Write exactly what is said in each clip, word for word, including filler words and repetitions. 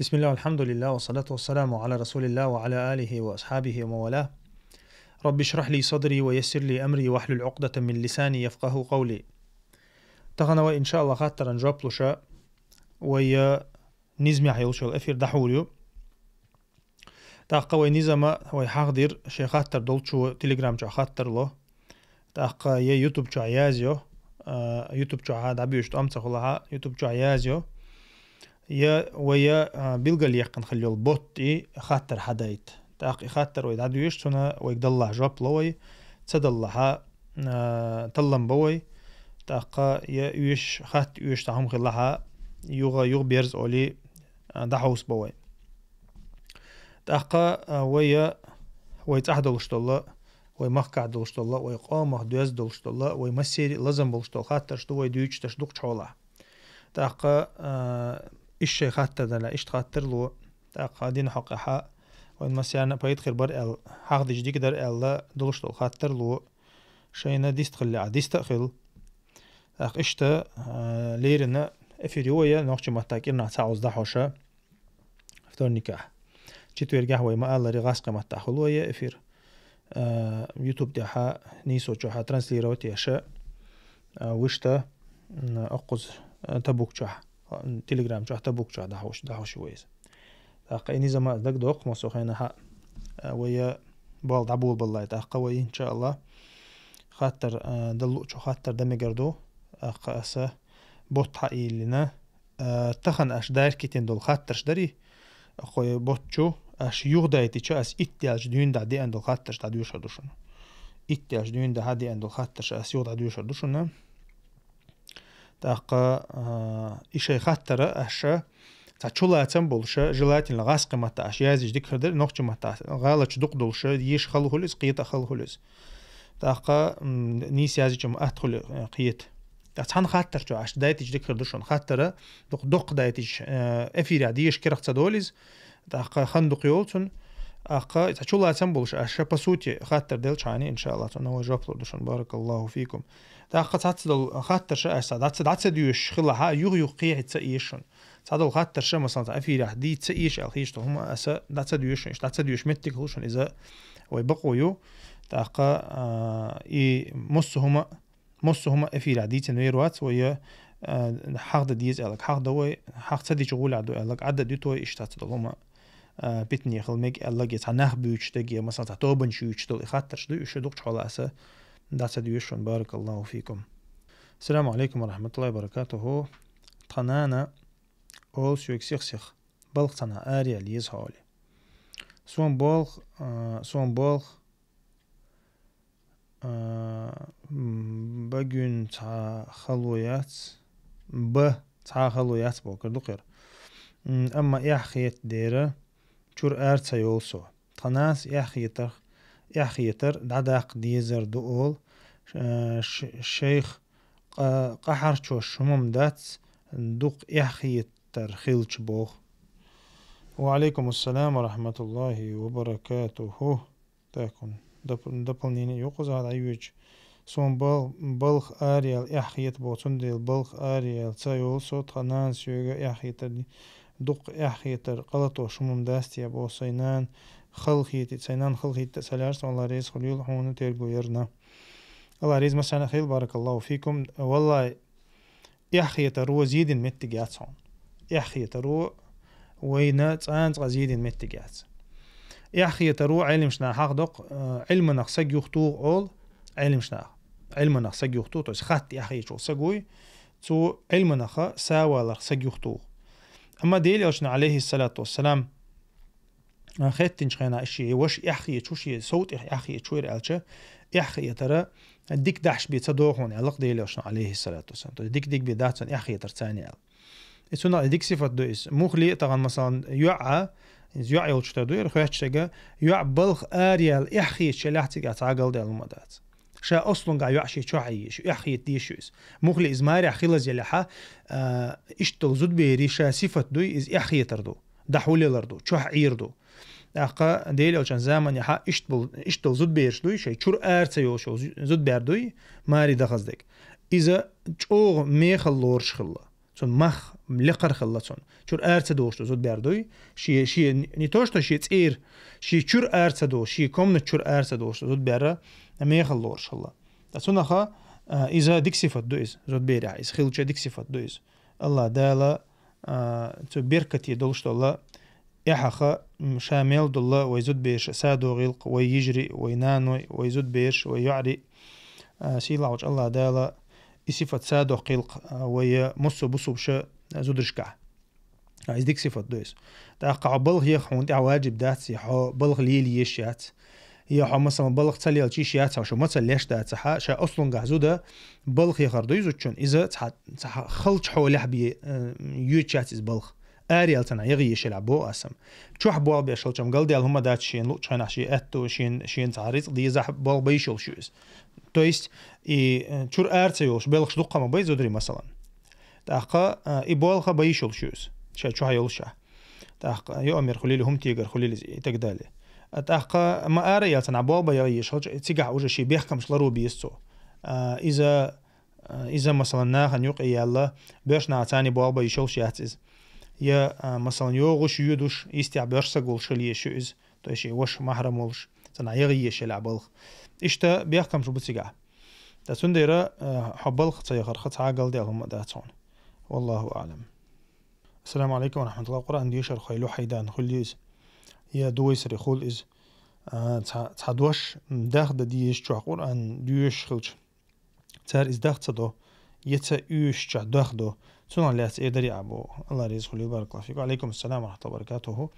بسم الله والحمد لله والصلاة والسلام على رسول الله وعلى آله وأصحابه ومن والاه. رب اشرح لي صدري ويسر لي أمري واحلل عقدة من لساني يفقهوا قولي. Тахана вай, иншааллах, хаттаран жоп луш, вай низамехь йолуш йолу эфир дӀахьур ю. ТӀаккха вай низама вай хьахдира, шайн хаттар долчо Telegram чохь хаттар ло. ТӀаккха я YouTube чохь язйо, а, YouTube чохь дӀабуьйш тӀом ца хуьлахь, YouTube чохь язйо. Я вай я, а, билгалъяьккхина хилла йолу бот и хаттар хьадайта. ТӀаккха и хаттар вай дӀадоьшу, цунна вайга даллахь жоп ло вай, ца даллахь, а, таллам бо вай. ТӀаккха я оьшуш, хатта оьшуш цхьа хӀума хилахь, юха, юха берза олий, а, дӀахьовса бо вай. ТӀаккха, а, вай я, вай цӀахь долуш долу, вай махкахь долуш долу, вай къомах доьзна долуш долу, вай массери а лазам болуш долу хаттарш ду вай дуьйцуш дерш дукхачу хьолахь. ТӀаккха, а, иштта шайн хаттар далахь, иштта хаттар ло. ТӀаккха динан хьокъехь вайн массарна а пайда хир бара аьлла, хьахдича дика дара аьлла, долуш долу хаттар ло. Шайна дист хилла а, диста а хила. ТӀаккха иштта, а, леррина эфир ю вай я, нохчийн маттахь кӀирнахь цхьа оцу дӀахьош, вторникехь. Четвергехь вай ма-аллара гӀазкхийн маттахь хуьлу вай я эфир. А, YouTube тӀехь нийсочохь транслировать еш, а, вуьшта, м, оккхуза, а, Табук чохь, а, Telegram чохь, Табук чохь дӀахьош, дӀахьош ю вай иза. ТӀаккха и низам а дагадоккху массо а хенахь, а, вай я болх дӀаболабалале, тӀаккха вай, иншааллах, хаттар, а, дан луучу хаттар дан мегар ду, тӀаккха аса бот хьайиллина, а, тахана аша дайркхийтина долу хаттарш дарий, кхо бот чу аша юхадайтича, аса итт даьлча дуьйна дӀа деана долу хаттарш дӀадоьшур ду шуна. Итт даьлча дуьйна дӀа деана долу хаттарш аса юха дӀадоьшур ду шуна. ТӀаккха, а, и шайн хаттара аша цхьа чулацам болуша, желательно, гӀазкхийн маттахь аша язйича дика хир дара, нохчийн маттахь гӀалаташ дукха долуша, йиш хала хуьлу иза, кхета а хала хуьлу иза. ТӀаккха, м, нийса язйича ма атта хуьлу, э, кхета. ТӀаккха цхьана хаттар чу аша дайтича дика хир ду шуна. Хаттара дукха доккха дайтича, э, эфирехь деша керах ца долу иза. ТӀаккха хан дукха йолу цунна. ТӀаккха цхьа чулацам болуш аша, по сути, хаттар делчхьана, иншааллах, цунна вай жоп лур ду шуна. Баракаллаху фикум. ТӀаккха цхьацца долу хаттарша аша дӀа ца, дӀа ца доьшуш хилахь, юха-юха кхехьа ца еза шуна. Цхьадолу хаттарша, масалан, цхьа эфирехь дийца ца еза аьлла хеташ долу хӀума аса дӀа ца доьшу шуна, иштта дӀа ца доьшу меттиг хуьлу шуна, иза вай бакъо ю. ТӀаккха, а, и массо а хӀума, массо а хӀума эфирехь дийцина вер вац вай, а, хьахдан деза аьлларг хьахдан вай, хьаха ца дича гӀолехь ду аьлларг Ӏадда дуьту вай, иштта цхьацца долу хӀума, а, питане хила мега аьлларг, я цхьа нах буьйцуш дерг, я, масалан, цхьа тобанаш юьйцуш долу и хаттарш ду, уьш дукхачу хьолахь аса дӀа ца доьшу шуна. Баракаллаху фикум. Ассаламу алейкум ва рахматуллахи ва баракатуху. Тхан нана олу соьга сих-сих: балха цхьанхьа араяла еза хьо олий. Суна болх, а, суна болх, а, м, багуьн цхьа хало яц, ба цхьа а хало яц бохург ду кхера. М, амма эхь хета дера, чуьра ара ца йолу со. Тхан нанас эхь хетарх, эхь хетар дӀадаккха дезар ду олу, ш-, ш-, шайх къа-, къахьарчош хӀума дац, дукха эхь хетар хилча боху. Ва алейкум ассалам ва рахматуллахи ва баракатуху. Так, он доп-, дополнение ю кхузахь дӀайоьдуш. Суна бал-, балха араяла эхь хета боху, цундела балха араяла ца йолу со, тхан нана соьга эхь хетар ди-, дукха эхь хетар къа латош хӀума дац те боху, сайн нана хала хетийта, сайн нана хала хетийта ца лаьара сан, Алла реза хуьлийла хьуна терго ярна. Алла реза массарна а хуьлийла, баракаллаху фикум. Валлай, эхь хетаро зийдина меттиг яц хьуна. Эхь хетаро вайна цкъа а цкъа зийдина меттиг яц. Эхь хетаро Ӏеламнаха хьахдокху, э, Ӏилманах саг юхатуху олу, Ӏеламнаха. Ӏилманах саг юхатуху, то есть хатта эхь хеташ волу саг вуй, цо Ӏилманаха саваларх саг юхатуху. Амма Делан Элчано, алейхиссалату вассалам, а, хеттинчу хенахь, и шен ваша эхь хеташ ву, шен сов тӀех эхь хеташ ву аьлча, эхь хетара дика дахьаш бен ца догӀу хьуна аьлла-кх Делан Элчано, алейхиссалату вассалам. То есть дика-дика бен дац хьуна эхь хетар царна аьлла. И цунах и дика сифат ду иза. Муххале а тахана, масалан, йоӀ а, иза йоӀ йолчу тера ду, яра хоьттуш дерг а, йоӀ балха араяла эхь хеташ елахь, цигахь цхьа а галдаьлла хӀума дац. Ша ослунгахь йоӀ шен чохь Ӏиййеш, эхь хета дезаш ю иза. Муххале иза марехь хила еза елахь, а, иштта долу зудаберийн ша сифат дуй, иза эхь хетар ду, дӀахьулъялар ду, чохь Ӏийр ду. ТӀаккха Делан Элчан заманехь иштта болу, иштта долу зудабераш дуй, шайн чуьра ара ца йолуш йолу зу-, зудабер дуй, маре дахаза дерг. Иза чӀогӀа мехала лоруш хилла. Цун мах лекхар хилла цун. Чура ара ца долуш ду зудбер дуй. Ши, ши, не то, что ши цӀийра, ши чура ара ца долуш, ши комнат чура ара ца долуш ду зудбер, мехала лоруш хилла. Ткъа цунаха, а, иза дика сифат ду иза, зудберехь, иза хилча дика сифат ду иза. Аллах Дала, а, цу беркате долуш долла, эхьаха, м, ша мел долла вай зудбераш садо гӀилкх, вай йижари, вай наной, вай зудбераш, вай йоӀари. А, сийлахьчу Аллах Дала и сифат садо кхилкх, а, вай массо бусулбаша зударшкахь. А, иза дика сифат ду иза. ТӀаккха хьо балха еха хьуна тӀехь ваджиб дац, я хьо балха лелаеш яц, я хьо, масалан, балха ца лелча йиш яц, хьо шу ма ца леш дацахьа, ша ослунгахь зуда балха ехар ду иза зудчун, иза цхьа, цхьа халча хьолехь бе, э, йоьдуш яц иза балха. Араяьлла цхьанхьа яха ешалахь боху ас-м. Чохь болх беш хилчам галдаьлла хӀума дац шена луъучу хенахь шен аьтту, шен, шен цхьа рицкъ дезахь болх бан йиш йолуш ю иза. То есть, и, э, чура ара ца йолуш белхаш дуккха ма бай зударий, масалан. ТӀаккха, а, и болх бан йиш йолуш ю иза, ша чохь йолушехь. ТӀаккха йоамер хуьлийла, хӀума тегар хуьлийла иза и так далее. А, тӀаккха ма ара а яьлла цхьанхьа болх бан яха еш хилча, цигахь уже шен бехкамаш ларо беза цо. А, иза, а, иза, масалан, нахана юкъе яьлла, боьрша нахаца болх бан йиш йолуш яц иза. Я, а, масалан, йогӀуш, йоьдуш, йистехь боьрша стаг волуш хила езаш ю иза. То есть шен ваша махьрам волуш, цхьанхьа яха ешалахь балха. Иштта бехкамаш бу цигахь. Ткъа цундела, э, хьо балха ца яхарх цхьа а галдаьлла хӀума а дац хьуна. Валлаху аӀлам. Ассаламу Ӏалайкум ва рахьматуллахӀ. Къуръан дешар хьо лохьийдан хуьлу иза? Я дойсаре хуьлу иза? А, цхьа, цхьа дош, м, даха дан дезачохь Къуръан доьшуш хилча, цара иза даха ца до, я ца оьшучохь даха до, цунах лаьцна эр дарий ахь боху. Аллах реза хуьлийла, баракаллаху фикум. Ва Ӏалайкум ассалам ва рахьматуллахӀи ва баракатуху.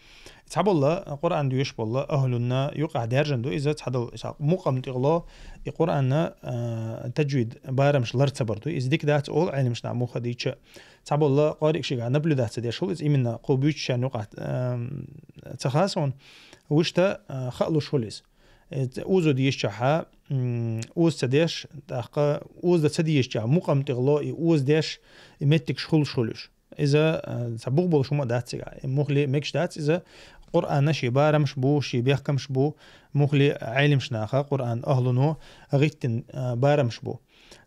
Цхьаболла Къуръан доьшуш болла ахӀлунна юкъахь даьржина ду иза, цхьадолу иза мукъам тӀехула и Къуръанна, а, таджвид барамаш лар ца бар ду. Иза дика дац олу Ӏеламнаха муха дийча. Цхьаболла къарий шигахь наблюдать ца деш хуьлу иза, именно кху буьйцучарна юкъахь, а, ца хаса хьуна. Вуьшта, а, хаалуш хуьлу иза. Э, ц-, узо дешчахьа, м, уза ца деш, тӀаккха уза ца дешчахьа, мукъам тӀехула и уза деш, и меттигаш хуьлуш хуьлуш. Иза, э, цхьа бух болуш хӀума а дац цигахь. И мухли мегаш дац, иза Къуръанна шен барамаш бу, шен бехкамаш бу, мухли Ӏеламнаха, Къуръан ахӀлуно гӀиттина, э, барамаш бу.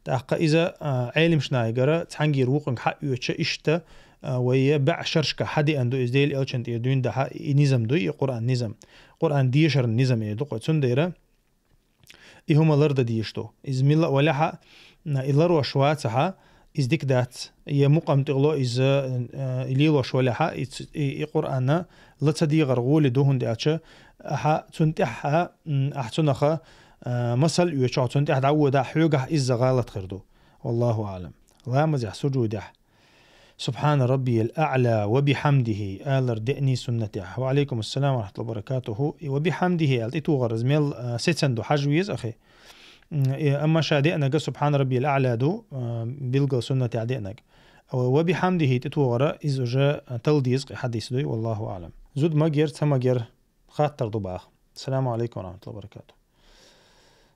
ТӀаккха иза, а, Ӏеламнахагара цхьаьнгара вукхунга хьаоьцуш иштта, а, вай баьӀ шерашка хьадеана ду иза Делан элчанна тӀера дуьйна дахьа и низам дуй, и Къуръан низам. Къуръан дешаран низам эр ду кхо. Цундела и хӀума лардан дезаш ду. Иза милла а валехьа, а, и ларош вацахьа, иза дика дац. Я мукъам тӀехула иза, а, и лелош валехьа, и ц-, и, и Къуръанна ла ца дегӀар гӀоли ду, хӀунда аьлча ахьа цунна тӀехьа, м, ахьа цунаха, а, масал оьцуш, цунна тӀехь дӀаводахь, хьоьгахь изза гӀалат хир ду. Валлаху аӀлам. Ламазехь, сужудехь. «Субхьана раббиял аӀла ва бихьамдихи», алар деъний суннатехь. «Ва Ӏалайкум ассалам ва рахьматуллахӀи ва баракатуху». И «ва бихьамдихи» аьлла тӀетохар иза мел, а, сецан ду хьажа веза ахи. М, и, амма ша деънага «Субхьана раббиял аӀла» ду, а, билггал суннатехь деънаг. «Ва бихьамдихи» тӀетохара иза уже, а, тала деза кхин хьадис дуй, валлаху аӀлам. Зуда магер, ца магер, хаттар ду баха. Ассаламу Ӏалайкум ва рахьматуллахӀи ва баракатуху.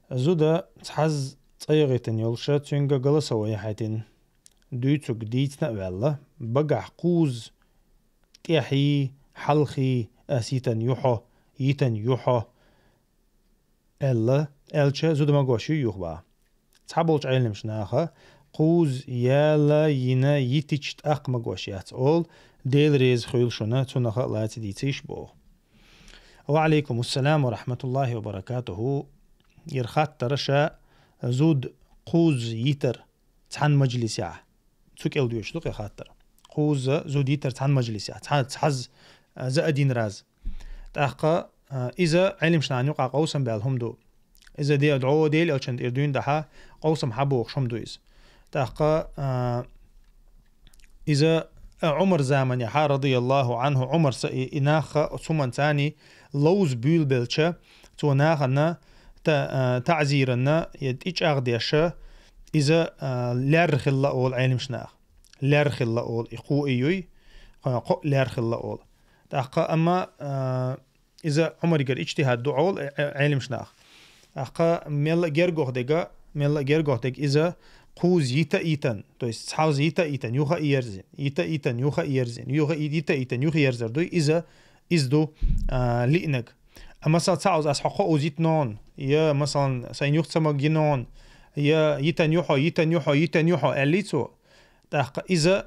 Зуда цхьазза цӀа яхийтина йолуша, цуьнга голосовой яхьийтина, дуьйцург дийцина а ваьлла, багахь кхузза тӀехьий, хьалхий ас йитан ю хьо, йитан ю хьо, аьлла, аьлча зуда магош ю юха баха. Цхьаболчу Ӏеламнаха кхузза яла йина йитича тӀаккха магош яц олу, Дела реза хуьлда шуна, цунах а лаьцна дийцийша боху. Ва Ӏалайкум ассалам ва рахьматуллахӀи ва баракатуху. Яра хаттар ша зуда кхузза йитар цхьана мажлисехь. Цу кӀел доьшуш ду кхин хаттар. Кхузза зуда йитар цхьана мажлисехь. Цхьа-, цхьазза, а, за один раз. ТӀаккха, а, иза Ӏеламнахана юкъахь къовсам баьлла хӀума ду. Иза де-, дӀо Делан элчанна тӀера дуьйна дахьа къовсам хьабохуш хӀума ду иза. ТӀаккха, а, иза, а, Ӏумар заманехьа, радияллаху Ӏанху, Ӏумар са и, и нахха оцу хӀуманца царний ловза буьйлабелча, цо нахана та-, а, таӀзиранна я тӀечӀагӀдеша, иза, а, лаьрра хилла олу Ӏеламнаха. Лаьрра хилла олу, и кхо и юй, кхо-, кхо лаьрра хилла олу. ТӀаккха, амма, а, иза Ӏумаригара иджтихӀад ду олу Ӏе-, Ӏе-, Ӏеламнаха. ТӀаккха мелла а гергох дега, мелла а гергох дега иза кхузза йита а йитан, то есть цхьазза йита а йитан, юха а ерзина, йита а йитан, юха а ерзина, юха а йита а йитан, юха а ерзар дуй, иза, иза ду, а, лиънаг. А, масала, цхьа оза ас хьо кхо оза йитнон, я, масалан, сайн юха ца магинон, я йитан ю хьо, йитан ю хьо, йитан ю хьо, аьллий цо. ТӀаккха иза,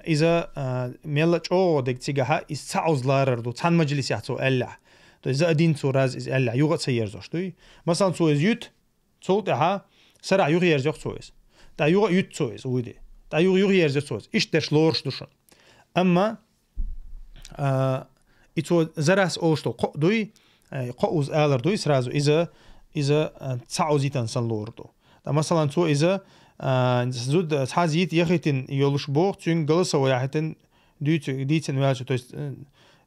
Иза, а, мелла чӀогӀа дег цигахьа, из цхьа Ӏуз ларар ду, цхьан мажлисехь цо аьллехь. То есть за один цо раз из аьллехь, юха а ца ерзош дуй. Масалан, цо из юьт, цул тӀаьхьа сарахь юха ерзайо цо из. ТӀа юха а юьт цо из, уйди. ТӀа юха, юха ерзайо цо из. Иштта дерш лоруш ду шуна. Амма, а, и цо зарас олуш долу кхоъ дуй, э, кхоъ Ӏуз алар дуй сразу, иза, иза, а, цхьа Ӏуз йитан санна лорур ду. ТӀа, масалан, цо иза, а, зуда цхьа йита яхийтина йолуш боху, цуьнга голосовой яхийтина дуьйцу-, дийцина ваьлча, то есть, э,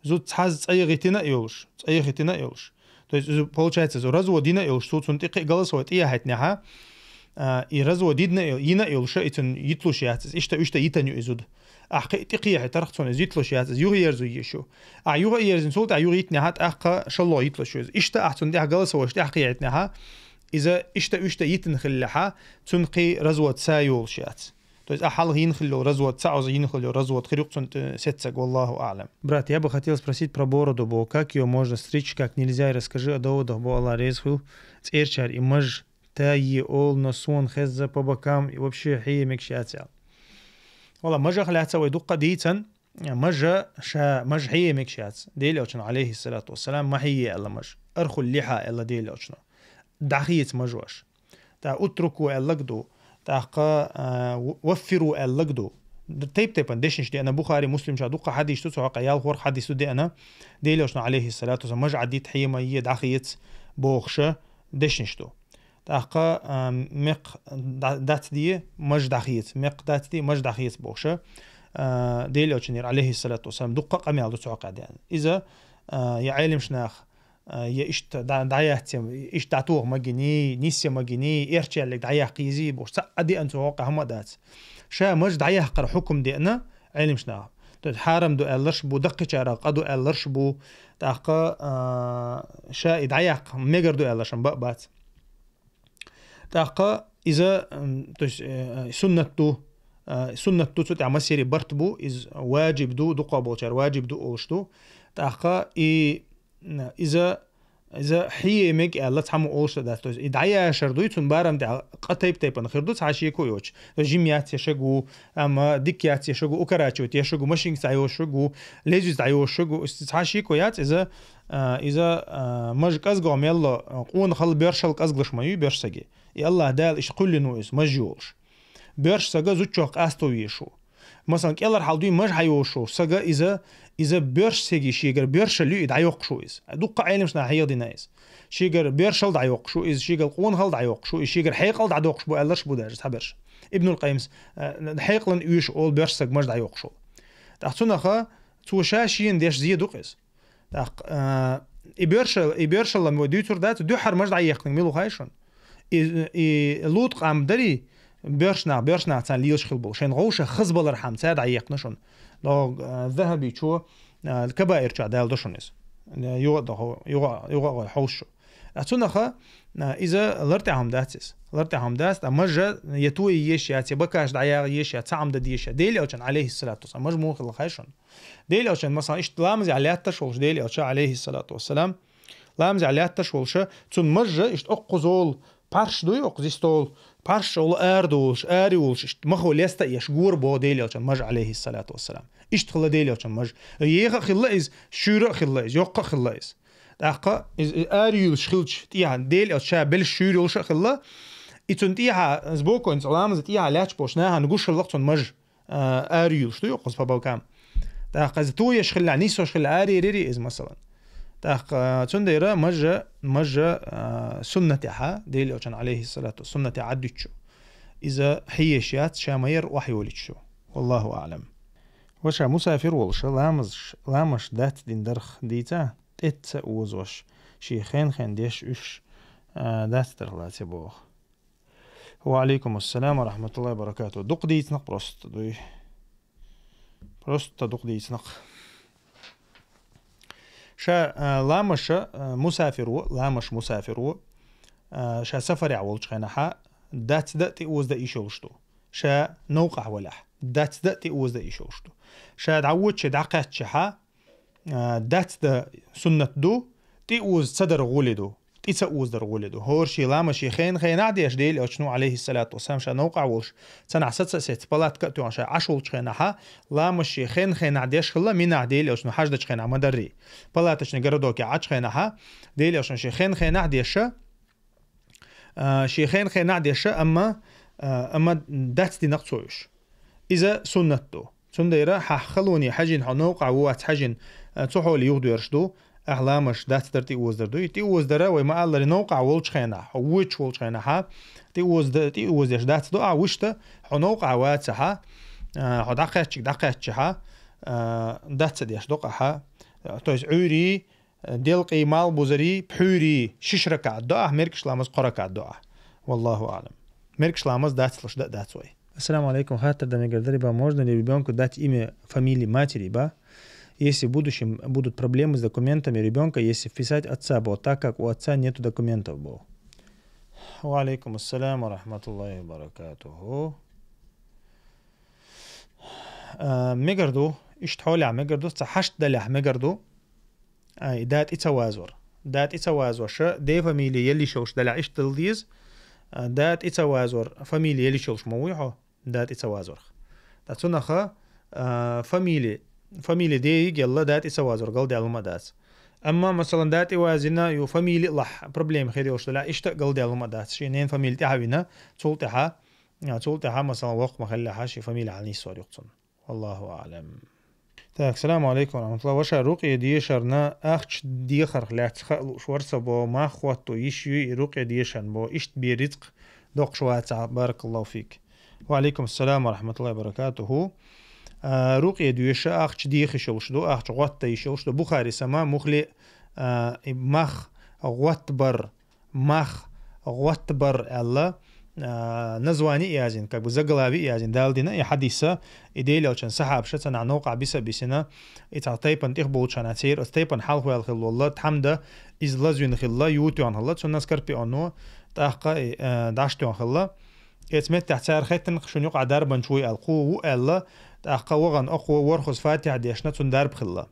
зуда цхьа цӀа яхийтина а йолуш, цӀа яхийтина а йолуш. То есть, иза, получается, иза развод йина а йолуш, цо цунна тӀе кхин а голосовой тӀе яхийтинехьа, а, и развод йина а йо-, йина а йолуш, и цунна йитлуш яц иза, иштта, иштта йитан ю и зуда. Ахь кхин а тӀе кхехьийтарх цунна иза йитлуш яц, иза юха ерзо еш ю. Ахь юха а ерзина, цул тӀаьхьа юха йитинехьа, тӀаккха шалло йитлуш ю иза. Иштта ахь цунна тӀехь голосовойш тӀехь кхехьийтинехьа, иза иштта-уьштта йитина хиллехьа, цунна кхин развод са йолуш яц. То есть ахь хьалха йина хилла йолу развод, цхьа Ӏуз йина хилла йолу развод хир ю-кх цунна тӀе сеццаг, валлаху аълам. Брат, я бы хотел спросить про бороду, бо, как её можно стричь, как нельзя, и расскажи о доводах, бо, Аллах реза хуьлда, цӀерачара и маж та е ол, но суна хезза по бокам, и вообще хье мегаш яц аьлла. Валла, мажах лаьцна вай дуккха дийцан, мажа ша, маж хье мегаш яц. Дела йолчун, алейхиссалату вассалам, ма хье аьлла маж. Архул лиха аьлла Дела йолчуна. ДӀахеца маж ваша. ТӀа اتركوا аьллаг ду, тӀаккха, а, و-، وفروا аьллаг ду. Д-, тайп-тайпана дешнаш деана, Бухари, Муслим чохь дуккха хьадис ду, цу хьокъехь ялх-ворхӀ хьадис ду деана, Дела йолчун, алейхиссалату вассалам, маж Ӏаддита, хье ма е, дӀахеца бохуша дешнаш ду. ТӀаккха, а, мекх д-, дацде, маж дӀахеца, мекх дацде, маж дӀахеца бохуша, а, Дела йолчун, алейхиссалату вассалам, дуккха къамел ду цу хьокъехь деана. Иза, а, я Ӏелимаш нах, а, я иштта дӀа-, дӀаяц я, иштта дӀатоха магиний, нис я магиний, эрчаьллиг дӀаяккха езий бохуш, цхьа а деана цу хьокъехь хӀума а дац. Ша маж дӀаяккхара хьукум деана Ӏелимаш наха. То есть хьарам ду аьлларш бу, даккхийчарах къа ду аьлларш бу, тӀаккха, а, ша и дӀаяккха мегар ду аьлларш бан а бац. ТӀаккха иза, м, то есть, э, суннат ду, а, суннат ду, цу тӀехь масери барт бу, иза ваджиб ду, дукха болчара ваджиб ду олуш ду. ТӀаккха и, м, иза, иза хье мега аьлла цхьаммо олуш дан дац. То есть и дӀаяшар дуй, цунна барам тӀехь къа тайп-тайпана хир ду, цхьа шеко йоцуш. То есть жима яц я шагу, амма дика яц я шагу, укорачивать я шагу, машинкаца дӀайошу шагу, лезвица дӀайошу шагу, цхьа шеко яц, иза, а, иза, а, маж кӀезга мелла, а, къонахал, боьршал кӀезглуш ма ю боьрша саги. И Аллах Дала иштта кхоьллина ву иза, маж йолуш. Боьрша сага зудчух къасто везаш ву. Масалан, кӀелхьархьал дуй маж хьайошу сага иза, иза боьрша саги шегара боьршал ю и дӀайоккхуш ву иза. Дуккха Ӏелимаш наха хьехадина иза. Шегара боьршал дӀайоккхуш ву иза, шегара къонахал дӀайоккхуш ву иза, шегара хьекъал дӀадоккхуш бу аьлларш бу даже цхьаберш. Ибнул Къаййимс, э, хьекъалан оьшуш олу боьрша саг маж дӀайоккхуш ву. ТӀаккха цунаха цо ша шена деш зе ду-кх иза. ТӀаккха, а, и боьршал, и боьршал лам вай дуьйцур дац, дуьххьара маж дӀаеккхинарг мила ву хаьий шуна? И, и Лут къам дарий, боьрша нах, боьрша нах царна лелаш хилла болу. Шайн гӀовша хаза балархьама цара дӀаеккхина шуна. Но, а, Захабичо, а, Кабаир чохь дала до шуна иза. Юха а доху, юха, юха а гӀой хьовсшу. А цунаха, а, иза лар тӀехь хӀума дац иза. Лар тӀехь хӀума дац, а мажа я тое еш яц, я бакаш дӀаяха еш яц, цхьа хӀума дан дезаш яц. Дела йолчун, алейхиссалату вассалам, мажа муха хилла хаьий шуна? Дела йолчун, масалан, иштта ламазехь лаьтташ волуш Дела йолча, алейхиссалату вассалам, ламазехь лаьтташ волуша, цунна мажа иштта оккхузол парш дуй, оккху зи стол, парш олу ара долуш, ари волуш, иштта махо леста а еш, гора боху Дела йолчун мажа, алейхиссалату вассалам. Иштта хилла Дела йолчун мажа. Еха а хилла иза, шуьйра а хилла иза, йоккха а хилла иза. ТӀаккха иза ари юьлуш хилча, тӀехьа Дела йолча ша белш шуьйра йолуш а хилла, и цунна тӀехьа, сбокойнца ламаза тӀехьа лаьтташ болуш нахана гуш хилла цунна мажа. А, ари юьлуш ду йоккхуза по бокам. ТӀаккха иза тоеш хилла, нисош хилла, ари рери иза, масалан. ТӀаккха, а, цундела мажа, мажа, а, суннатехьа, Дела йолчун, алейхиссалату, суннатехьа Ӏаддуьтчу. Иза хьиеш яц, ша ма ярра охьайолуьйтуш ю. Валлаху аълам. Ва ша мусафир волуша, ламазаш, ламаш дац дин дарх дийца, тӀе ца озош, шен хен-хен деш уьш, а, дац дарх лаце боху. Ва алейкум ассалам ва рахматуллахи ва баракату. Дукха дийцинакъ просто дуй. Просто дукха дийцинакъ. Ша, а, ламаша, а, мусафир ву, ламаш мусафир ву. А, ша сафарехь волчу хенахьа, дацда а, тӀе озда а йиш йолуш ду. Ша новкъахь валахь, дацда а, тӀе озда а йиш йолуш ду. Ша дӀавоча, дӀакхаьччахьа, а, дацда суннат ду, тӀе оза ца дара гӀоли ду. тӀе ца озадар гӀоле ду. ХӀора ший ламаз ший хен-хенахь деш, Делан Элчано, Ӏалайхи ссалату вассалам, ша новкъа волуш, цхьанахь саца а сеца, палатка а тоьхна, ша Ӏаш волчу хенахьа, ламаз ший хен-хенахь деш хилла, Минахь Делан Элчано хьаждачу хенахь ма-дарра. Палаточный городоке Ӏачу хенахьа, Делан Элчано ший хен-хенахь деша, а, ший хен-хенахь деша, амма, а, амма дац динарг цо уьш. Иза суннат ду. Цундела хьан халоне хьаьжжина, хьо новкъахь ву вац хьаьжжина, а, цу хьоле юхадоьрзуш ду, ахь ламаз дац дар тӀе озадар ду. И тӀе озадар вай ма-аллара новкъахь волчу хенахь, хьо вуьйцуш волчу хенахьа, тӀе озада-, тӀе озадеш дац ду, а вуьшта, хьо новкъахь вацахьа, а, хьо дӀакхаьччиг дӀакхаьччахьа, а, дац ца деш ду-кх ахьа, а, то есть Ӏуьйрий, делкъий, малбузарий, пхьуьйрий, шиш ракаӀат до ахь, мергаш ламаз кхо ракаӀат до ахь. Валлаху аълам. Мергаш ламаз дацлуш да а дац вай. Ассаламу алейкум. Хаттар дан мегар дарий ба, можно ли ребёнку дать имя, фамилии матери ба, если в будущем будут проблемы с документами ребёнка, если вписать отца бо, так как у отца нету документов бо? Ва алейкум ассалам ва рахматуллахи ва баракатуху. А, мегар ду, иштта хьолехь мегар ду, цхьа хьашт далехь мегар ду. Ай, да тӀе ца вазор. Да тӀе ца вазор, ша, ден фамилия елла йиш йолуш далехь иштта дала деза. А, да тӀе ца вазор, фамилия елла йиш йолуш ма вуй хьо, да тӀе ца вазорх. Ткъа цунаха, а, фамилия, фамилия ден йига елла, да тӀе ца вазор, галдаьлла ма дац. Амма, масалан, да тӀе вазийна, ю фамилия а лахь, проблема хир йолуш далехь, иштта а галдаьлла ма дац. Шен ненан фамилия тӀаьхьа вина, цул тӀаьхьа, а, цул тӀаьхьа, масалан, воккха ма хиллехьа, шен фамилия хьалнисвор ю-кх цунна. Валлаху аълам. Так, саламу алейкум ва рахматуллах. Ваша, рукъе дешарна ахча дехарх лаьцна хаа лууш вара со бо, мах хӀотто йиш юй и рукъе дешарна бо, иштта бен рицкъ доккхуш вацахь, баракаллаху фик. Ва алейкум ассалам ва рахматуллахи ва баракатуху. А, рукъе доьша ахча деха йиш йолуш ду, ахча гӀотта йиш йолуш ду. Бухари сама мухли, а, и мах гӀоттабар, мах гӀоттабар аьлла, а, название а язйина, как бы заглавие а язйина, дала дина и хьадиса, и Делан Элчан сахьабаша цхьанахь новкъахь биса а бисина, и цхьа тайпана тӀехболчарна церан, оцу тайпана хьалхаваьлла хилла волла, тхьамда иза лазвина хилла, ю тоьхна хилла, цунна скорпионо тӀаккха, э, дӀаш тоьхна хилла. Эцу меттехь цара хеттина, шуна юкъахь дарбанча вуй аьлла, кхо ву аьлла, тӀаккха вахана окхо ворхӀазза фатихьа дешна, цунна дарба хилла.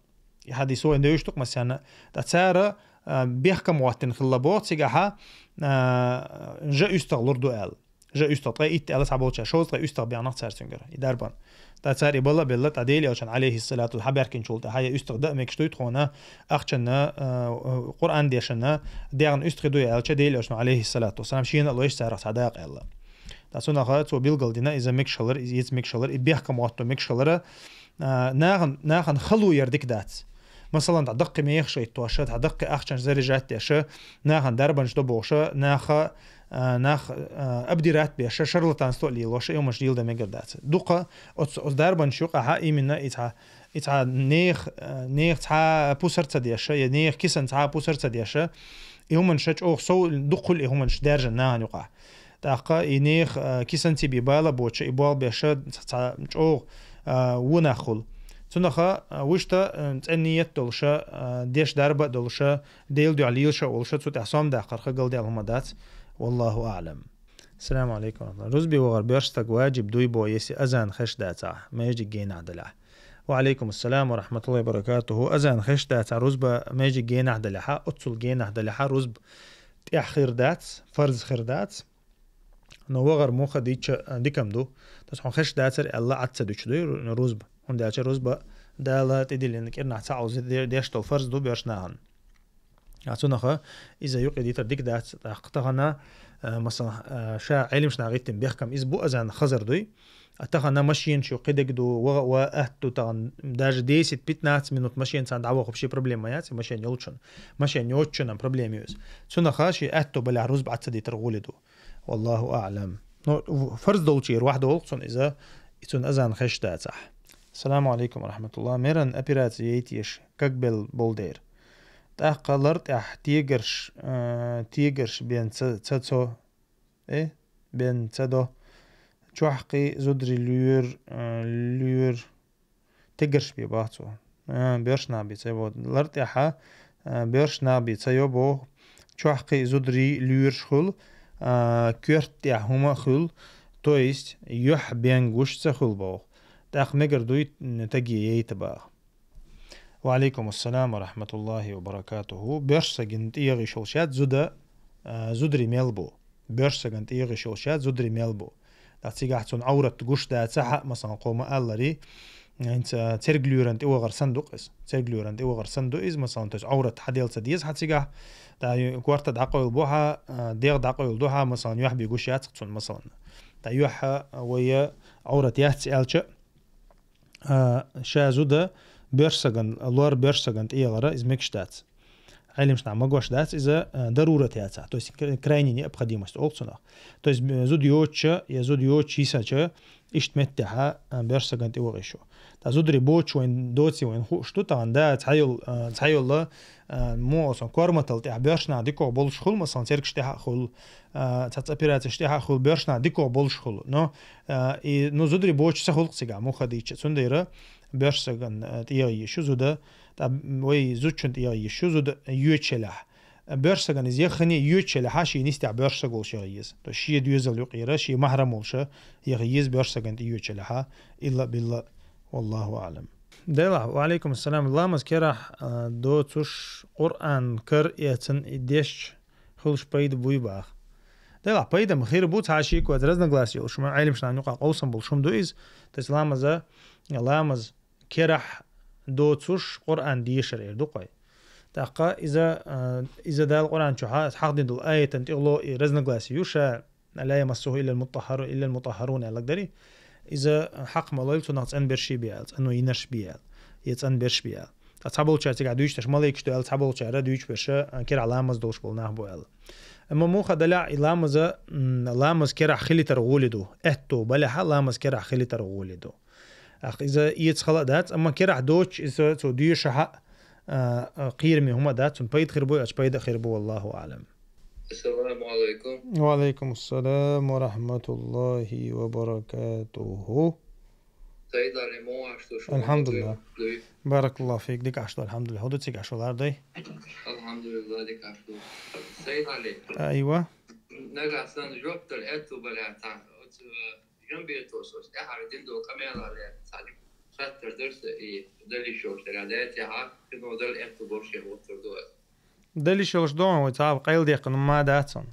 И хьадис вайна девзаш ду-кх массарна. Ткъа цара, а, бехкам гӀоттина хилла боху цигахьа, а, жа уьстагӀ лур ду аьлла. Жа уьстагӀ, ткъе итт аьлла цхьаболчара, шовзткъе уьстагӀ бехнах цара цуьнгара, и дарбан. Ткъа цара и бала а белла, ткъа Делан Элчан, алейхиссалату, хьабаьхкинчул тӀаьхьа, я уьстагӀ дан а мегаш дуй тхуна, ахчанна, а, Къуръан дешанна, дегӀна уьстагӀ дуй аьлча, Делан Элчано, алейхиссалату вассалам, шена а лойш царах цхьа дакъа аьлла. Ткъа цунах цо билгалдина, иза мегаш хилар, иза эца мегаш хилар, и бехкам гӀотто мегаш хилара, а, нахана, нахана хало яр дика дац. Масалан, тхьа даккхий мехаш гӀиттоша, тхьа даккхий ахчанаш заряжать деша, нахана дарбанаш до бохуша, наха, а, нах, а, обдирать беша, шарлатанство а лелоша, и хӀуманаш леладан мегар дац. Дукха оц-, оцу дарбанаш юкъахьа именно и цхьа, и цхьа нех, а, нех цхьа пусар ца деша, я нех кисан цхьа пусар ца деша, и хӀуманаш чӀогӀа сов дукха хуьлу и хӀуманаш даьржина нахана юкъахь. ТӀаккха и нех, а, кисан цӀий бала а боцуша, и болх беша ц-, цхьа чӀогӀа, а, вон нах хуьлу. Цунаха, а, вуьшта, а, цӀена ниет долуша, а, деш дарба а долуша, Делан дуьхьа лелаша а волуша, цу тӀехь сом даккхарх галдаьлла хӀума дац. Валлаху аълам. Саламу алейкум ва рахматуллах. Рузбе вахар боьрша стаг ваджиб дуй бо, если азан хезаш дацахь, маьждиг генахь далахь? Ва алейкум ассалам ва рахматуллахи ва баракатуху. Азан хезаш дацахь, рузба маьждиг генахь далахьа, оццул генахь далахьа, рузба тӀехь хир дац, фарз хир дац. Но вахар муха дича, а, дикам ду. Тас хьуна хезаш дацар аьлла, Ӏад ца дуьтуш дуй ру-, рузба. ХӀунда аьлча рузба Дала тӀедиллина кӀирнахь цхьа Ӏуза де-, деш долу фарз ду боьрша нахана. А цунаха иза юкъе дитар дика дац, тӀаккха тахана, а, масалан, а, ша Ӏелимаш нах гӀиттина бехкам иза бу азан хазар дуй. А тахана машенаш ю, кхидерг ду, ваха а ва атта ду тахана, даже десять-пятнадцать минут машен царна дӀавахуш, ши проблема ма яц, машен йолчун. Машен йоцчунан проблема ю иза. Цунаха ши атто балехь рузба Ӏад ца дитар гӀоле ду. Валлаху аълам. Ну, в-, фарз долчуьра ваьхьа долу цунна иза, и цунна азан хезаш дацахь. Саламу алейкум ва рахматуллах. Меран операци яйта еш, кагбелла болу дера. ТӀаккха лар тӀехь тегарш, а, тегарш бен ца, ца цо, э, бен ца до. Чохь кхин зударий лоьр, а, лоьр. Тегарш бен боху цо. А, боьрша нах бен ца йо боху. Лар тӀехьа, а, боьрша нах бен ца йо боху. Чохь кхин зударий лоьраш хуьлу, а, коьрта тӀехь хӀума а хуьлу, то есть юьхь бен гуш ца хуьлу боху. ТӀаккха мегар дуй, м, таге яйта боху. Ва алейкум ассалам ва рахматуллахи ва баракатуху. Боьрша сагана тӀегӀа йиш йолаш яц зуда, а, зударий мел бу. Боьрша сагана тӀегӀа йиш йолаш яц зударий мел бу. ТӀаккха цигахь цунна Ӏаврат гуш дац хьа, масалан, кхо ма аллара, хӀинца церг лоьран тӀе вахар санна ду-кх иза. Церг лоьран тӀе вахар санна ду иза, масалан, то есть Ӏаврат хьаделла ца деза хьа цигахь, тӀаккха корта дӀакъовла бу хьа, а, дегӀ дӀакъовла ду хьа, масалан, юхь бе гуш яц-кх цунна, масалан. ТӀаккха юхь, а, вай Ӏаврат яц аьлча, а, ша зуда боьрша сагана, лор боьрша сагана тӀегӀар, иза мегаш дац. Ӏилманчаш магош дац, иза, а, дарурат яцахь, то есть кра-, крайняя необходимость олу цунах. То есть, э, зуда йоцуш, я зуда йоцуш йисача, иштта меттехьа, а, боьрша сагана тӀе ваха йиш ю. ТӀаккха зударий боцуш вайн доций вайн хууш ду, тахана да, цхьайолу, а, цхьайолу, а, муха олу сан, корматалла тӀехь боьрша нах дикох болуш хуьлу, масалан, цергаш тӀехь а хуьлу, а, цхьацца операцеш тӀехь а хуьлу, боьрша нах дикох болуш хуьлу. Но, а, и, ну, зударий боцуш ца хуьлу-кх цигахь, муха дийцича. Цундела боьрша сагана, а, тӀегӀа йиш ю зуда, тӀаккха вай зудчун тӀегӀа йиш ю зуда йоьдуш елахь. Боьрша сагана иза яххане йоьдуш елахь, шен йистехь боьрша саг волуш яха еза. То есть шен доьзал юкъера, шен махьрам волуш яха еза боьрша сагана тӀе йоьдуш елахь, илла-билла, валлаху аълам. Делахь, ва алейкум ассалам, ламаз керахь, а, доцуш, Къуръан кара эцна и дешча хуьлуш пайда буй баха. Делахь, пайда-м хир бу, цхьа шеко яц, разногласие йолуш хӀума, Ӏилманчашна юкъахь къовсам болуш хӀума ду иза. То есть ламаза, ламаз керахь доцуш Къуръан дешар эр ду-кх вай. ТӀаккха иза, а, иза Дала Къуръан чохь хьа-, хьахдина долу аятан тӀехула и разногласие ю, ша «لا يمسه إلا المطهر-، إلا المطهرون» аьлларг дарий. Иза хьакха ма лойла цунах цӀена берш бе аьлла, цӀено йинарш бе аьлла, я цӀена берш бе аьлла. Ткъа цхьаболчара цигахь дуьйцуш дерш малайкаш ду аьлла, цхьаболчара дуьйцуш берш, а, керахь ламаз долуш болу нах бу аьлла. Амма муха далахь и ламаза, м, ламаз керахь хилийтар гӀоле ду. Аьтто балехьа ламаз керахь хилийтар гӀоле ду. ТӀаккха иза эца хала а дац, амма керахь доцуш иза цо доьшахь а, а, кхераме хӀума а дац, цунна пайда хир бу, ачу пайда а хир бу, валлаху аълам. Ассаламу алайкум. Ва алайкум ассалам ва рахматуллахи ва баракатуху. Сайд-Али, муха аш ду, шуна Алхьамдулиллах. Дуй. Баракаллаху фик, дика аш ду, алхьамдулиллах. ХӀун ду цига аш валар дай? Алхьамдулиллах, дика аш ду. Сайд-Али. Айва. Нагахь санна жоп дала аьтту балахь цхьа, оцу, э, жамбетос, оцу тӀаьхьара дина долу къамелах лаьцна цхьа хаттар дара сан, и дала йиш йолуш дара, дай тӀаьхьа, кино дала аьтту болуш шен гӀоттур ду аса. Дала йиш йолуш ду, вай цхьа къайладаьккхина ма дац хьуна.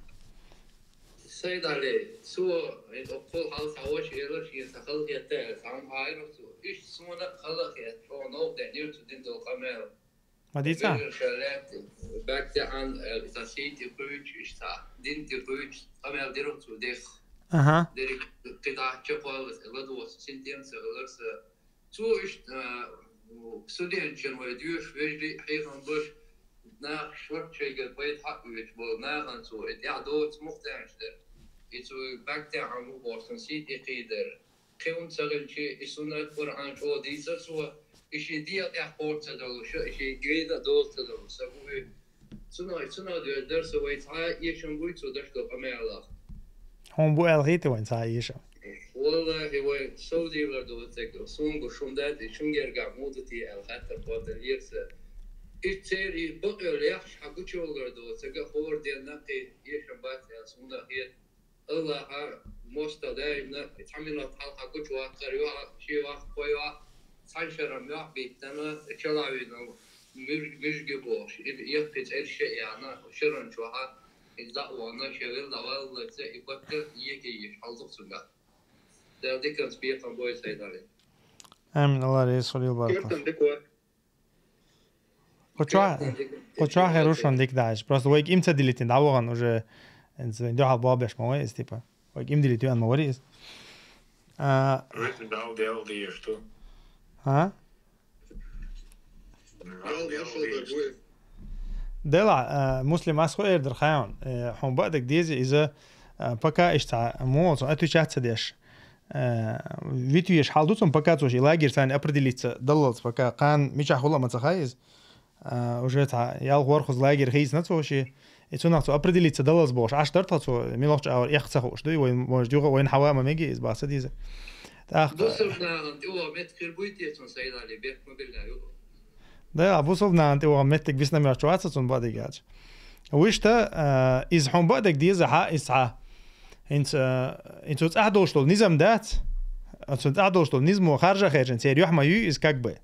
Сайд-Али, цо, хӀинца кхул хьалха цхьа ваша элира, шен сан хала хетта аьлла, цхьа хӀума хьаийра цо. Иштта суна а хала а хетта, чӀогӀа новкъа деанера цо дина долу къамел. Ма дийца? Вежарша лаьтта, баьг тӀехьан, э, сан сий тӀе кхуьйчу, иштта дин тӀе кхуьйчу, къамел дира цо дехха. Аха. Дерриг кхидӀа чекхваллалц, ладогӀа синтем ца хилар сан. Цо иштта, э, студенташна вай доьшуш, вежарий а хьехам беш, нах шорта шайгара пайда хьаоьцуш болу нахана цо и тӀехь доцу муха тешаш дара. И цо баьг тӀехьан муха боху сан сий тӀе кхийдара. Кхин хӀума ца хилча, и суннат Къуръан чӀогӀа дийцар цо, и шен дегӀа тӀехь кхочуш ца долуш, и шен гайна а доцуш ца долуш, сан бу и. Цунах, цунах доьзна дара сан вай цхьа а эшам буй цо деш долу къамелах. Хьуна бу аьлла хийтий вайн цхьа а эшам? Валлахи, вай совдийлар доцург, суна гуш хӀума дац, и шун гергахь муха ду те аьлла хаттар кхолладеллера сан. Иштта церан и бакъвелла яххьаш хьан гучувалар доцург, хӀора денна кхин эшам бац аьлла суна а хета. Аллахьа мостагӀа даимна цхьа минот хьалха гучуваккхар, йоӀ, шен ваккха кхо йоӀ, цхьана шарахь моьхь биттина, чалавина, муьж-, муьжги бохуш, и яккхий цӀерш а яьхна, шаран чохьа, иза дӀа а вахана, шен вилла дӀаваллалца, и бакка еке еш хьалдукха цуьнга. Дала диканца бекхам бойла, Сайд-Али. Амин, Аллах реза хуьлийла, баркалла. Кертан дика вай. Кху чохь, кху чохь хир ву шуна дика даьлча. Просто вайга им ца дилийтина дӀавахана уже, дуьхьал бохбеш ма вай иза, типа. Вайга им дилийта веана ма вари иза. А. Веза Дала Дела дезаш ду. А? Дала Дела дезаш ду. Дела, а, Муслим, ас хӀун эр дара хаьий хьуна? Э, хьуна баъдерг деза иза, а, пока иштта, муха цо отвечать ца деш. Э, витвеш хьал ду цунна, пока цо ши лагерь царна определиться даллалц, пока кхана мичахь хула а ма ца хаьа иза. Э, уже цхьа ялх-ворхӀ лагерь хийцина цо ши. И цунах цо определиться даллалц бохуш, Ӏаш дара тхо цо, милохчу агӀор эккха ца хууш дуй, вайн, может, юха вайна хьава а ма мега иза, баха ца деза. ТӀаккха. Бусалба нахана тӀе ваха меттиг хир буй те цунна, Сайд-Али, бехк ма билла юха. Да, а бусалба нахана тӀе ваха меттиг бисна мегаш вац цунна баъдерг аьлча. Вуьшта, а, иза хьуна баъдерг деза хьа, иза хьа. ХӀинца, а, хӀинца цӀахь долуш долу низам дац. Цунна цӀахь долуш долу низамо харжа а хаьржина, церан юьхь ма юй иза как бы.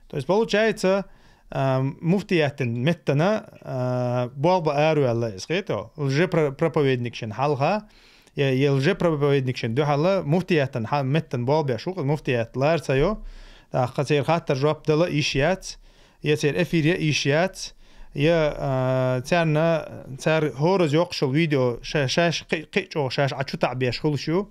То есть, получается, А, муфтияттан меттана, а, болба аруяла из хето. Лже про-, проповедник шин халха, я, я лже проповедник шин духала муфтияттан ха-, меттан болба шук, муфтият лар цайо. Та хацер хаттар жоп дала иш яц, я цер эфир я иш яц, я, а, царна, цар хораз ёкшул видео ша-, шаш, кы-, кычо шаш, а чу та беш хулшу.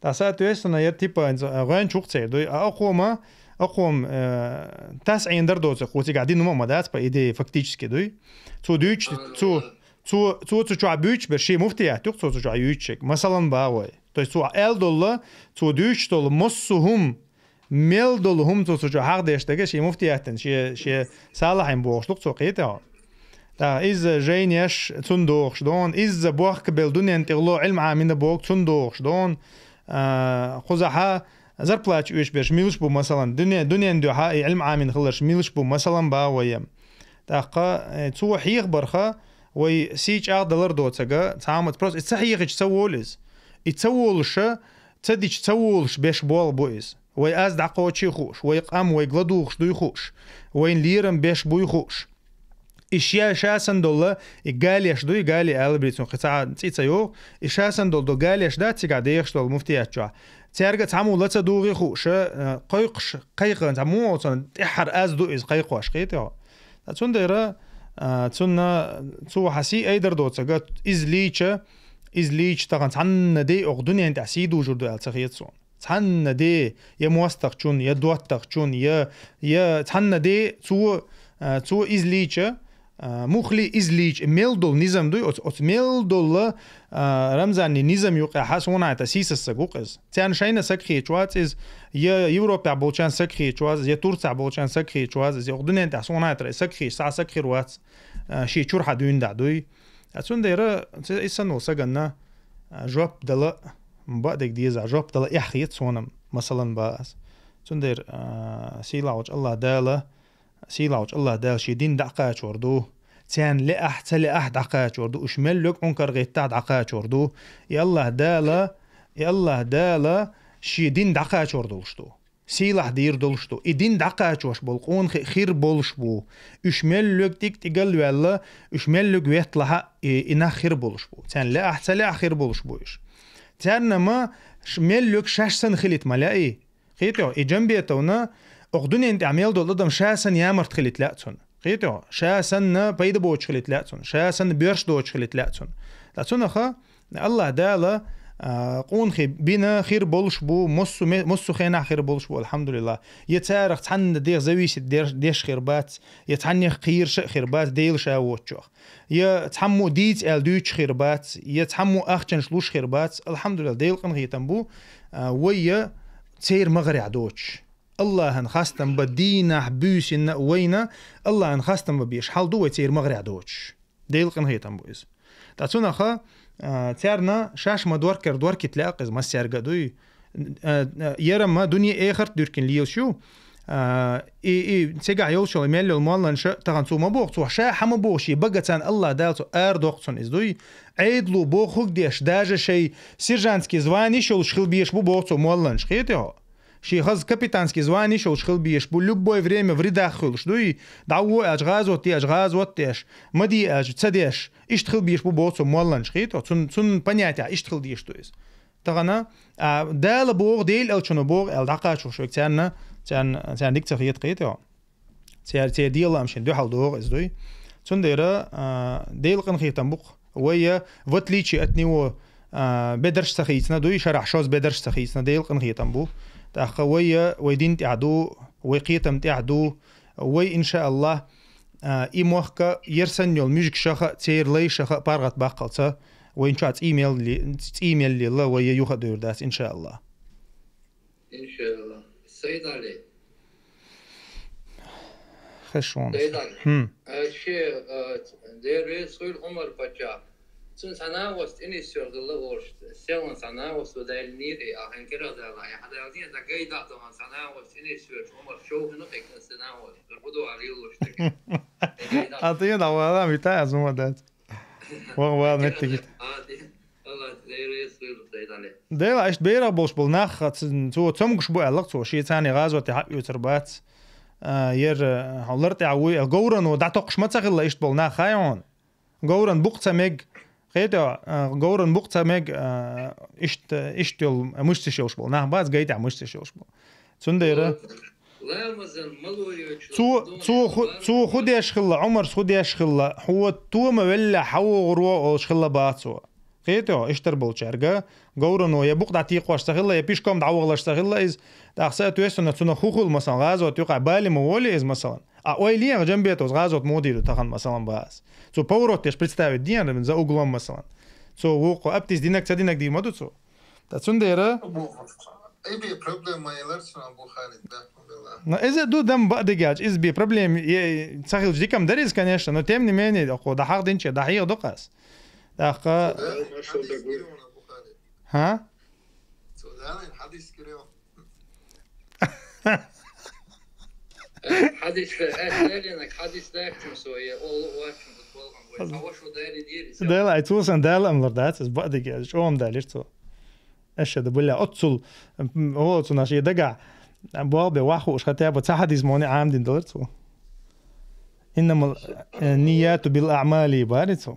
Та, соответственно, я типа, гончук цер дуй, а акома, аком, э, тас эндер доца, хоть и гади нума мадац, по идее, фактически дуй. Цу дюч, цу, цу, цу, цу чуа бюч, бер ши муфтият, юк, цу, цу чуа ючек. Масалан, бавой. То есть, цу эл долла, цу дюч долла, муссухум, мел долла хум цу, цу чуа хагдеш, деге ши муфтияттан, ши, ши салахим бохшлук, цу кете. Та, из жейнеш цун дохш дон, из бохк бел дунен тигло, илм амина бог цун дохш дон, а, хузаха зарплач уьш берш милш бу, масалан, дуне, дунен духа, и илм амин хылаш милш бу, масалан, бавоем. Такка, э, цу хих барха, вай си чагъ далар доцага, цамат просто, и ца хихич ца волиз. И ца волша, ца дич ца волш беш бол бу из. Вай аз дакъочи хуш, вай къам, вай гладухш дуй хуш, вайн лирам беш буй хуш. И шия шасан долла, и галеш дуй, гали албрицун, хица цица йо, и шасан дол до галеш да, цига дехш дол муфтият чуа. Церга цаму лаца дуги хуша, э, койкш, кайкан, цаму олцан, тихар аз ду из кайкваш хитио. Та цундера, а, цунна, цу хаси айдар доцага, из лича, из лич таган цанна дей ох дунен та си дужур ду алца хитсон. Цанна де, я мостах чун, я доттах чун, я, я цанна де, цу, а, цу из лича, а, мухли из лич, мел дол низам дуй, оц, оц мел долла, а, Рамзанни низам юкъа хасуна та сисаса гукъиз. Цян шайна сакхи чуац из, я Европа болчан сакхи чуац, я Турция болчан сакхи чуац, я ухдунен та суна та сакхи, са сакхи руац, а, ши чурха дуйн да дуй. А цундера, ц-, исан ол саганна, а, жоп дала, ба дег деза, жоп дала, эх, ет сонам, масалан, баас. Цундер, а, сила уч Аллах Дала, сила уч Аллах Дала ши дин дакъа чорду. Цян ле ах, ца ле ах дакъа чорду. Уш мел лёк ункар гетта дакъа чорду. И Аллах Дала, и Аллах Дала ши дин дакъа чордулшту. Силах дир долуш ду. И дин дакъа чош бол, къун хи-, хир болуш бу. Уш мел лёк тик тигал вяла, уш мел лёк вет лаха, и, и нах хир болуш бу. Цян ле ах, ца ле ах хир болуш бу уш. Цян нама ш-, мел лёк шаш сан хилит маля и. Хитио, и Джамбетовна, ох дунен тя мел дол адам шасан ямарт хилит ля цун. Хитио, шасан на пайда боч хилит ля цун, шасан бёрш доч хилит ля цун. Та цунаха, Аллах Дала, а, къунхи бина хир болуш бу, муссу ме-, муссу хена хир болуш бу, алхамдулиллах. Я царах цанна дех зависит деш, деш хир бац, я цаннех кирша хир бац, дейлша вочох. Я цамму диц эл дюч хир бац, я цамму ахчанш луш хир бац, алхамдулиллах, дейл къан хитам бу, а, вай я цейр магъаря доч. Аллахан хастам ба дийнахь буьйсинна вайна, Аллахан хастам ба беш хьал ду вай цер магъаря доч. Дейл къан хетам бу из. Та цунаха, а, церна шаш ма доркер доркит лякъ из ма серга дуй. А, а, ярам ма дуни эхарт дюркин лийл шу. А, и, и, цега йол шол мел йол моллан ша, таган цу ма бох, цу ша хама бох ши, бага цан Аллах Дала цу ар дох цун из дуй. Айдлу бохуг деш, даже шей сержантский звани шол шхил беш бу бох цу моллан шхете хо. Ши хаз капитанский звани шол шхил беш бу любое время в рядах хулш дуй. Даву аж газот, аж газот деш. Мади аж цадеш. Ишт хил беш бу бох цу моллан шхето. Цун, цун понятия ишт хил деш дуй из. Тагана, а, Дала бох, дейл элчуна бох, эл дакъа чу швек цянна, цян, цян дик цахет хето. Цер, цер дийлам шин духал дох из дуй. Цундера, а, дейл къан хетам бух. Вай я, в отличие от него, а, бедарш сахицна дуй, шарах шоз бедарш сахицна дейл къан хетам бу. Таха вай я, вай дин тяду, вай хетам тяду, вай, иншааллах, а, и мохка ерсан йол мюжик шаха, цер лей шаха, паргат баккалца, вай инча цимел ли, цимел ли ла, вай я юха дойрдас, иншааллах. Иншалла. Сайд Али. Хешон. Сайд Али. Хм. Э, ше, э, дервес хуйл Умар пача. Цун санавост ини сёрдулла оршт. Селан санавост удайлнир, э, ахен кира дала. Я хадалдин да гайда да санавост ини сёрш. Умар шоу хну кекна санавост. Гурбуду алил лоштек. А ты давала мита азума дат. Вар, вар, нет, тигит. Дела, ишт бера болш бол нах, цу цомгуш бу аллах цу ши цани газвати хак юцер бац. а, ер, а, лар тӀехь вуй, а, говрано дӀатокхуш ма ца хилла иштта болу нах, хаа хьуна? Говран букъ ца мег, кхета, а, говран букъ ца мег, а, иштта, иштта йолу мышцаш йолуш болу нах бац, гайтехь мышцаш йолуш болу. Цундела Ламазан мало йоцу цо, цо ху-, цо ху деш хилла, Ӏумарс ху деш хилла, хьо тома велла хьан вогӀур ву олуш хилла бац цо. Кхета, иштта болчаьрга, говрано я букъ дӀатийкхош ца хилла, я пешком дӀавахалаш ца хилла иза. ТӀаккха, соответственно, цунах хӀу хуьлу, масалан, гӀазот юкъахь бали ма волий иза, масалан. А ойла е, Джамбетовс гӀазот муха дийр ду тахана, масалан, бац. Цо поворот деш представить дийр ду за углом, масалан. Цо вукху аптис динарг ца динарг дийр ма ду цо. Ткъа цундела И бе проблема елар цунах Бухарин, да, алхьамдулиллахӀ. Но иза ду дам баъдигача, иза бе проблема е-, ца хилча дика-м дара иза, конечно, но тем не менее, оха дӀахьахдинче, дӀахьеха ду-кх ас. ТӀаккха Да, хьадис гиревна Бухарин. ХӀа? Цо далийна хьадис гирев. Хьадис, э, далийнарг хьадис даьхчун со, я олу вачун бут болган вай. Хьан вашо далийна дийр иза. Дела, ай цо сан дала амлар дац, иза баъдиге, иза чӀогӀа далийра цо. Ашхаду биллахӀ, оццул, м, о, цунах шен дагахь, боху бе вахуш, хотя бы цхьа хьадис моне Ӏамдина далар цо. Иннамал, э, нияту бил аъмали бари цо.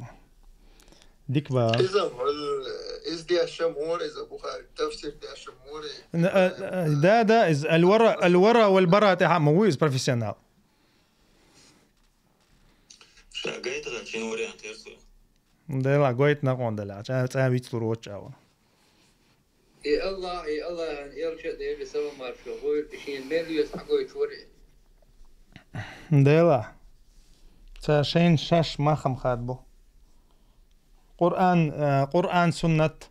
Дик ба. Иза, э, иза дешам мур, иза Бухари, тафсир дешам мур. Н-, э, э, да, да, из аль-вара, аль-вара валь-бара тӀехь ма ву иза профессионал. Ша гайтагӀа чин вариант яр цо. Дела, гойту накъон далахь, цӀа, цӀа вицлур воцчу агӀо. И Аллах, и Аллахьан элча а Деле салам маршо гӀойла, и шена мел веза хьагойтуш варе. Дела, ца шайна шаш махам хад бу. Къуръан, э, Къуръан, суннат,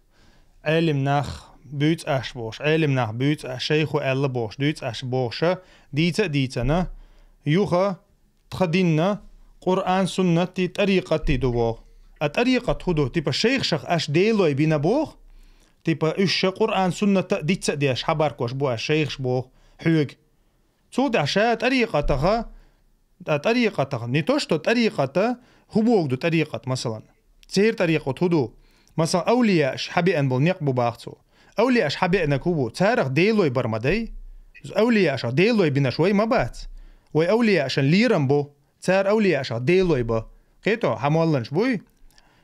Ӏелим нах буьйцу аш бохуш, Ӏелим нах буьйцу аш, шайхо аьлла бохуш, дуьйцу аш бохуша, дийца а дийцана, юха тхан динна Къуръан, суннатти, тӀарикъатти ду боху. А тӀарикъат хӀу ду? Типа шайхшах аш делой бина боху? Типа уьш ша Къуръан, сунната а дицца а деш, хьабаркош бу аш шайхаш боху хьоьга. Цул тӀаьхьа ша тӀарикъатаха, а тӀарикъатаха, не то что тӀарикъата, хӀу богу ду тӀарикъат, масалан? Церан тӀарикъат хӀу ду? Масалан, авлияаш хьабеана болу некъ бу баха цо. Авлияаш хьабеанарг хӀу бу? Царах делой бар ма дай? Авлияашах делой бинарш вай ма бац? Вай авлияашан лерам бу. Цара авлияашах делой ба. Кхето, хьан молланаш буй?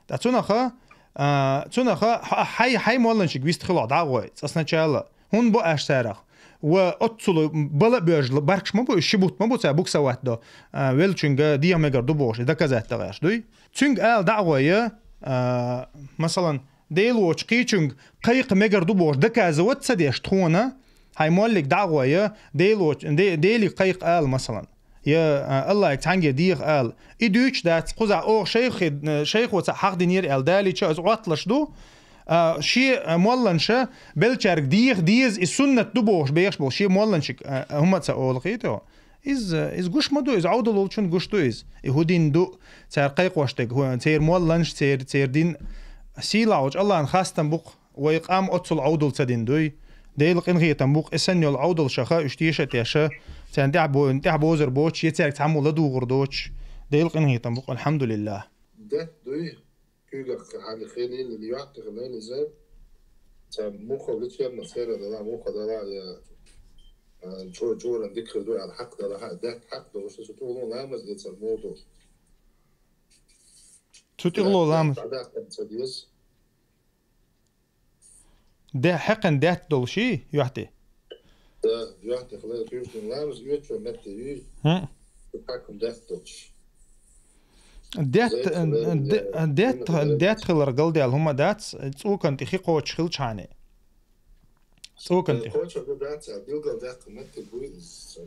Ткъа цунаха, а, цунаха хьа-, хьай, хьай молланашиг вист хило дӀа а гӀой, цкъа сначала. ХӀунда бу аш царах? Ва оццул бала а боьжла, баркаш ма бу, ши бутт ма бу цара буксовать до, а, веллачуьнга дегӀан мегар ду бохуш, и доказать дагӀаш дуй? Цуьнга ала дӀа а гӀой, а, масалан, Дела воцу кхечуьнга кхайкха мегар ду бохуш доказывать ца деш тхуна, хьайн моллиг дӀа а гӀой, Дела воцу, Де-, Делиг кхайкха ала, масалан. Я, а, Аллахьиг цхьаьнгге деха ала. И дуьйцуш дац, кхузахь оха шайхи-, шайхо цхьаъ хьахдинера аьлла, далийча, иза Ӏотталаш ду. А, шен, а, молланаш беллачаьрга деха деза, и суннат ду бохуш бехаш болу шен молланашка, а, хӀума а ца олу кхийто. Иза, иза гуш ма ду, иза Ӏовдал волчунна гуш ду иза. И хӀу дин ду, цара кхайкхош дерг, хӀу-, церан молланаш, церан, церан дин. Сийлахь волчу Аллахьан хастам бу-кх. Вай къам оццул Ӏовдал ца дина дуй. Делан къинхетам бу-кх, и санна йолу Ӏовдалшаха, уьш теша а теша, царна тӀаьхьа бо-, тӀаьхьа бозар боцуш, я цаьрга цхьаммо ладугӀур доцуш. Делан къинхетам бу-кх, алхьамдулиллахӀ. Де дуй, куьйгах хьан хилийла, йоттахилийла иза, цхьа муха лечебна сфера дала, муха дала, я, а, чо-, чоран дика хир ду аьлла хьакъ дала, хьа, даьтта хьакъ долуш, цу тӀулун ламаз эцар муха ду. Цу тӀехула ламаз. Даккха ца деза. Де хьекхина даьтта долу ши, юьхьти? Да, юьхьти хила, туьйсанан ламаз оьцучо метте юй. ХӀун? Хьакам даьтта долуш. Даьтта, Зайд хила, де-, я, даьтта, хила, даьтта хилар галдаьлла хӀума дац, цӀокан тӀе хи кхочуш хилчхьана. ЦӀокан тӀе. Кхочуш дац, а билггал даьтта метте буй иза.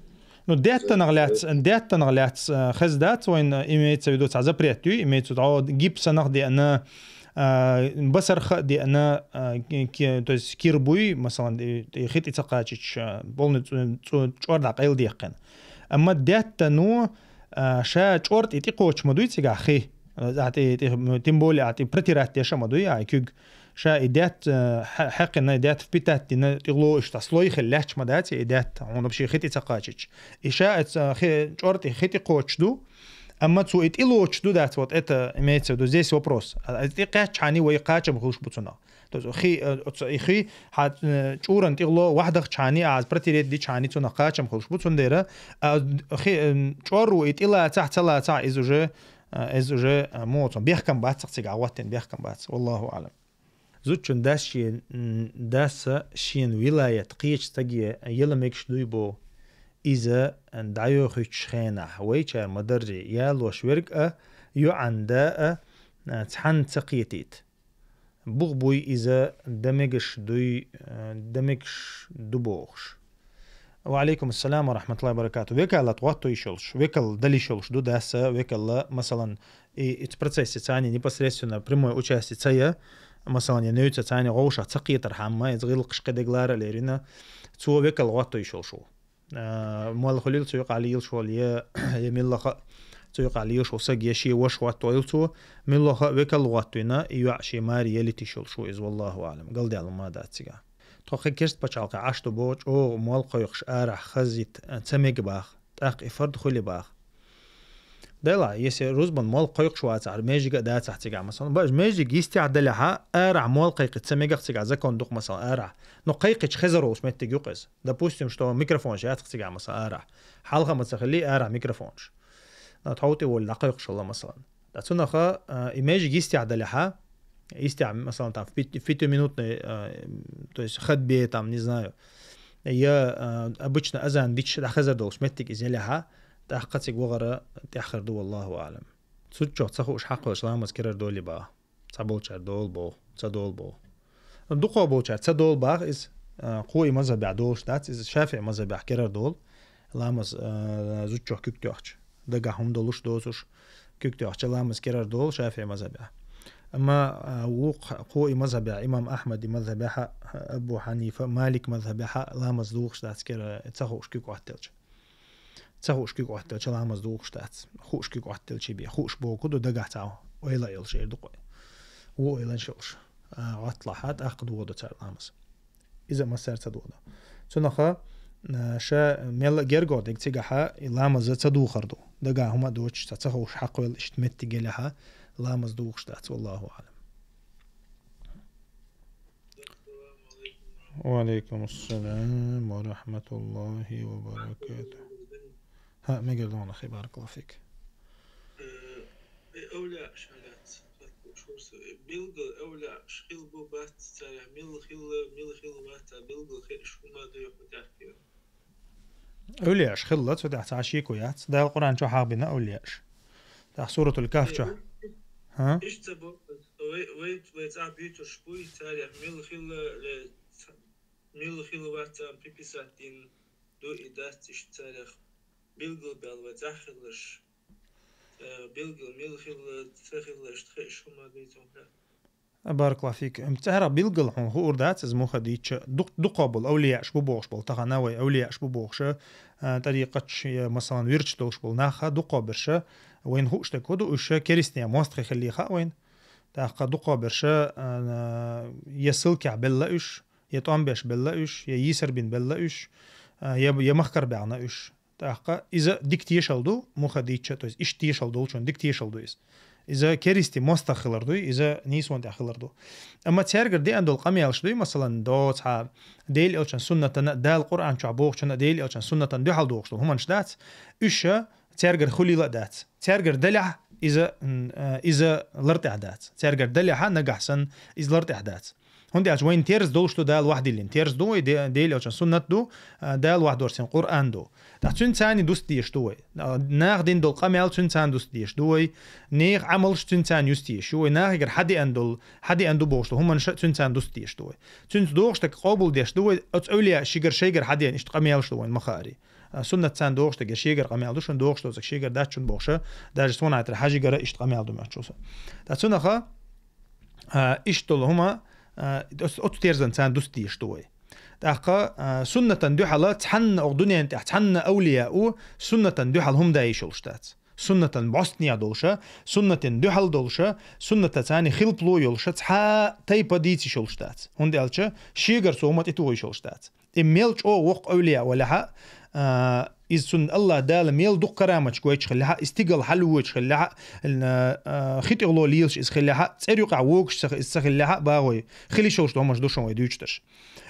Ну, даьттанах лаьцна, даьттанах лаьцна, а, хеза дац вайн, имеется в виду, цхьа запрет ю, имеется в виду, гипсанах деана, а, басарха а деана, а, ки-, ки-, то есть кир буй, масалан, и, и хи тӀе ца кхачича, а, полный цу-, цу-, чӀор дӀа къайладаьккхина. Амма даьттано, а, ша чӀор тӀе тӀекхочуш ма дуй цигахь хи. А, тӀе, тӀе, тем более, а, тӀе протирать деш а ма дуй, а, куьг. Ша и даьтта, э, хьа-, хьаькхина, и даьтта впитать дина, тӀело иштта слой хила лаьтташ ма дац и даьтта, хьуна шен хи тӀе ца кхачича. И ша, э, хи-, чӀор тӀе хи тӀе кхочуш ду, амма цо и тӀелоцуш ду дац, вот это имеется в виду, здесь вопрос. А, а тӀе кхаьччхьана вай кхачам хуьлуш бу цунах. Хи, э, оцу, и хи, хьа, э, чӀуран тӀехула вахдах чхьани, аз протереть ди чхьани, цунах кхачам хуьлуш бу, цундера, а, хи, э, чӀору и тӀилацахь, цалацахь, из уже, э, из уже, э, моцун, бехкам бац, цигахь гӀоттина бехкам бац. Валлаху аълам. Зудчун дас шен, м, даса шен вилаят кхечу стаге яла мегаш дуй бо. Иза дӀайохуьйтуш хенахь, вайчара ма-дарра ялош верг а, йоӀан да а, а, цхьаьна ца кхетийта. Бух буй иза дан мегаш дуй, а, дан мегаш ду бохуш. Ва алейкум ассалам ва рахматуллахи ва баракату. Векалат гӀотто йиш йолуш, векал дала йиш йолуш ду дас а, векалла, масалан, и, и процессе царна непосредственно прямое участие ца я, масалан, я нуьйца царна гӀовшах ца кхетархьама, иза гӀиллакхаш кхидерг лара а лерина, цо векал гӀотто йиш йолуш ву. А, молла хуьлийла цу юкъахь лелаш волу, я, я милла хаьа цу юкъахь лелаш волу саг, я шен ваша гӀоттойла цо, милла хаьа векал гӀоттийна, и йоӀ шен маре ялийта йиш йолуш ву иза, валлаху аълам, галдаьлла ма дац цигахь. Тхо кхин керста пачхьалкхехь Ӏаш ду боху, чӀогӀа молла кхойкхуш арахь хазийта ца мега баха, тӀаккха и фард хуьлий баха. Делахь, если рузбан молла кхойкхуш вацахь, межиг а дацахь цигахь, масалан, баш межиг йистехь далехьа, арахь молла кхайкхийта ца мегах цигахь, закон дукха, масалан, арахь. Но кхайкхийча хезар волуш меттиг ю-кх иза. Допустим, что микрофонаш яцахь цигахь, масалан, арахь. Хьалха ма ца хиллий, арахь микрофонаш. Но тхов тӀе волий дӀакхойкхуш хилла, масалан. Ткъа цунах, а, и межиг йистехь далехьа, йистехь, масалан, там, в пяти-, в пятиминутной, а, то есть ходьбе, там, не знаю, я, а, обычно азан дича дӀахезар долуш меттиг иза елехьа, тӀаккха цига вахара тӀехь хир ду, валлаху аълам. Цу чохь ца хууш хьакхвелча ламаз кирар долий баха. Цхьаболчара долу боху, ца долу боху. Дукхо болчара ца долу баха иза, а, кхо и мазхабехь долуш дац, иза ШафиӀи мазхабехь кирар долу, ламаз, а, зудчух куьг тоьхча. Дагахь хӀума долуш доцуш, куьг тоьхча ламаз кирар долу ШафиӀи мазхабехь. Амма, а, вукху кхо и мазхабехь, имам Ахьмади мазхабехьа, Абу Хьанифа, Малик мазхабехьа ламаз духуш дац кира, ца хууш куьг Ӏоттелча. Ца хууш куьг Ӏоттелча ламаз духуш дац. Хууш куьг Ӏоттелча бен. Хууш боху ду дагахь цхьа ойла а йолуш эр ду-кх вай. Ву ойланаш йолуш. А, гӀатталахьа, тӀаккха дохадо цара ламаз. Иза массара ца дохадо. Цунаха, а, ша мелла а герга дерг цигахьа и ламаза ца духар ду. Дагахь хӀума а доцуш, ца, ца хууш хьакхвелла иштта меттиг елехьа, ламаз духуш дац, валлаху аълам. Ва алейкум ассалам ва рахматуллахи ва баракатух. ХӀаъ, мегар ду хьуна, баракаллаху фик. Э, э, эвлияаш хьагац, хатта шурса, э, билггал эвлияаш хилла бу бац царах, мила хилла, мила хилла вац, а билггал хиъаш хӀума дуй хӀу тӀехкира. Эвлияаш хилла, цу тӀехь цхьа шеко яц. Дала Къуръан чохь хьахбина эвлияаш. ТӀаккха Суратул Кахф чохь. ХӀа? Иштта ца боху, вай, вай, вай цӀа буьйцурш буй, царах мила хилла, ле, ца-, мила хилла вац, царна приписать дина ду и дац иштта царах билггал баьлла вай цӀахь хилларш. Э, билггал мила хилла, ца хилла, иштта хиъаш хӀума дуй цунах. Баракаллаху фик. М, цӀахьарах билггал хьуна хуур дац, иза муха дийча, дукх-, дукхо болу эвлияаш бу бохуш болу, тахана вай эвлияаш бу бохуша, а, тӀарикъаташ, я, масалан, вирдаш долуш болу наха, дукхо берша, вайна хууш дерг хӀу ду, уьш керистне мостагӀий хиллий хаьа вайна. ТӀаккха дукхо берша, а, я ссылкехь белла уьш, я тӀом беш белла уьш, я йийсар бина белла уьш, а, я, я махкара баьхна уьш. ТӀаккха иза дика тешал ду, муха дийча, то есть иштта тешал долчун дика тешал ду иза. Иза керисти мостагӀа хилар дуй, иза нийсонан тӀехь хилар ду. Амма цаьргара деана долу къамелаш дуй, масалан, доцахьа, Дела элчан суннатана, Дала Къуръан чохь бохучунна, Дела элчан суннатана дуьхьал дохуш долу хӀуманаш дац, уьш цаьргара хуьлийла а дац. Цаьргара далехь иза, м, а, иза лар тӀехь дац. Цаьргара далехьа нагахь санна иза лар тӀехь дац. ХӀунда аьлча вайна терз долуш ду Дала вахьдиллина. Терз ду вай, Де-, Дела элчан суннат ду, а, Дала вахьдорсийна Къуръан ду. ТӀаккха цуьнца царна дуста дезаш ду вай. А, наха дина долу къамел цуьнца царна дуста дезаш ду вай. Нехан Ӏамалш цуьнца царна юста дезаш ю вай. Нахигара хьадеана долу, хьадеана ду бохуш долу хӀуманаш а цуьнца царна дуста дезаш ду вай. Цуьнца дохуш дерг къобалдеш ду вай, оцу эвлияаша шигара шайгара хьадеана иштта къамелаш ду вайн махари. А, суннат царна дохуш дерг шегара къамел ду, шуна дохуш доцург шегара дац шуна бохуша, даже суна хьайтара хьажигара иштта къамел ду моьтту шуса. ТӀаккха цунаха, а, иштта долу хӀума, а, оц-, оцу терзан царна дуста дезаш ду вай. ТӀаккха, а, суннатан дуьхьала цхьанна окху дуьнен тӀехь цхьанна эвлияа у, суннатан дуьхьала хӀума дан йиш йолуш дац. Суннатан бӀостанехьа долуша, суннатан дуьхьала долуша, сунната царна хилпало йолуша, цхьа тайпа дийца йиш йолуш дац. ХӀунда аьлча, шегара цо хӀума тӀетуху йиш йолуш дац. И мел чӀогӀа воккха эвлияа валахьа, а, Иза цунна АллахӀ Дала мел дукха караматаш гойташ хилла хьа, иза стигала хьалвойташ хилла хьа, а, хи тӀехула лелаш иза хилла хьа, цӀер юкъахь вогаш ца, иза ца хилла хьа, багӀой. Хила йиш йолуш хӀуманаш ду шуна вай дуьйцуш дерш.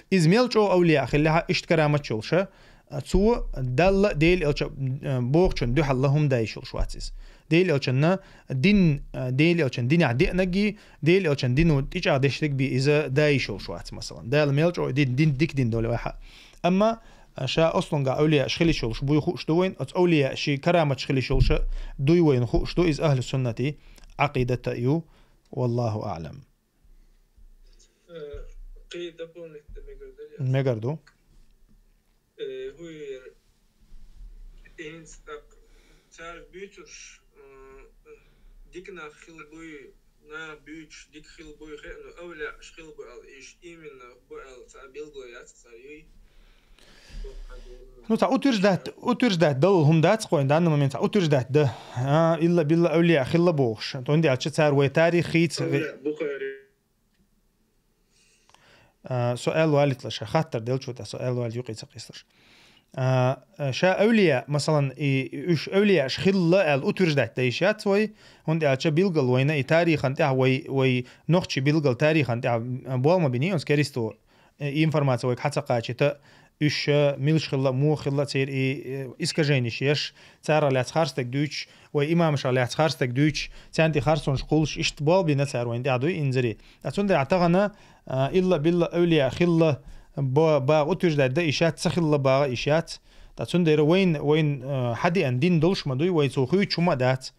Иза мел чӀогӀа авлия хилла хьа, иштта караматаш йолуша, а, цо Далла, Дела элча, а, бохучунна дуьхьал хӀума дан йиш йолуш вац иза. Дела элчанна дин, а, Дела элчан динехь деанарг, Дела элчан дино тӀечӀагӀдеш дерг бен иза дан йиш йолуш вац, масалан. Дала мел чӀогӀа дин, дин, дика дин долу вай хьа. Амма, а, ша ослунгахь авлияш хила йиш йолуш буй хууш ду вайн, оцу авлияший караматаш хила йиш йолуша дуй вайн хууш ду, иза ахлу суннати Ӏакъидата ю. Валлаху аӀлам. Э, кхин дополнить дан мегар ду? Мегар ду. Э, хӀу яра, хӀинца тӀаккха цара буьйцурш, м, дика нах хила буй, наха буьйцуш дика хила буй, хе-, ну, авлияш хила бу аьлла, иш именно бу аьлла, цхьа билгало яц цара юй? Ну, цхьа утверждать, утверждать дала хӀума дац кхойн, данный момент цхьа утверждать да. А, илла-билла авлия хилла бохуш. Тонде аьлча цара вай тарих хийца. Авлия Бухари. А, со аьлла валитлаш, хаттар делчу тӀа со аьлла вали юкъе ца къислаш. А, а, ша авлия, масалан, и, и уьш авлияш хилла аьлла утверждать дан йиш яц вай, хӀунда аьлча билгал вайна и тарихан тӀехь вай, вай нохчи билгал тарихан тӀехь, а, болма бини, онс керисто, э, и информация вайга хьа ца кхачита, уьш, э, милш хилла, муха хилла, цер и, э, искажениш еш, царах лаьцна харстаг дуьйцуш, вай имамашах лаьцна харстаг дуьйцуш, царна тӀе харцонаш кхуллуш, иштта болбина цара вайна тӀехь дуй инзаре. Ткъа цундела тахана, а, илла-билла авлия хилла ба-, багӀа утверждать дан йиш яц, ца хилла багӀа йиш яц. Ткъа цундела вайн, вайн, а, хьадеана дин долуш ма дуй, вай цо хуьйцуш хӀума а дац.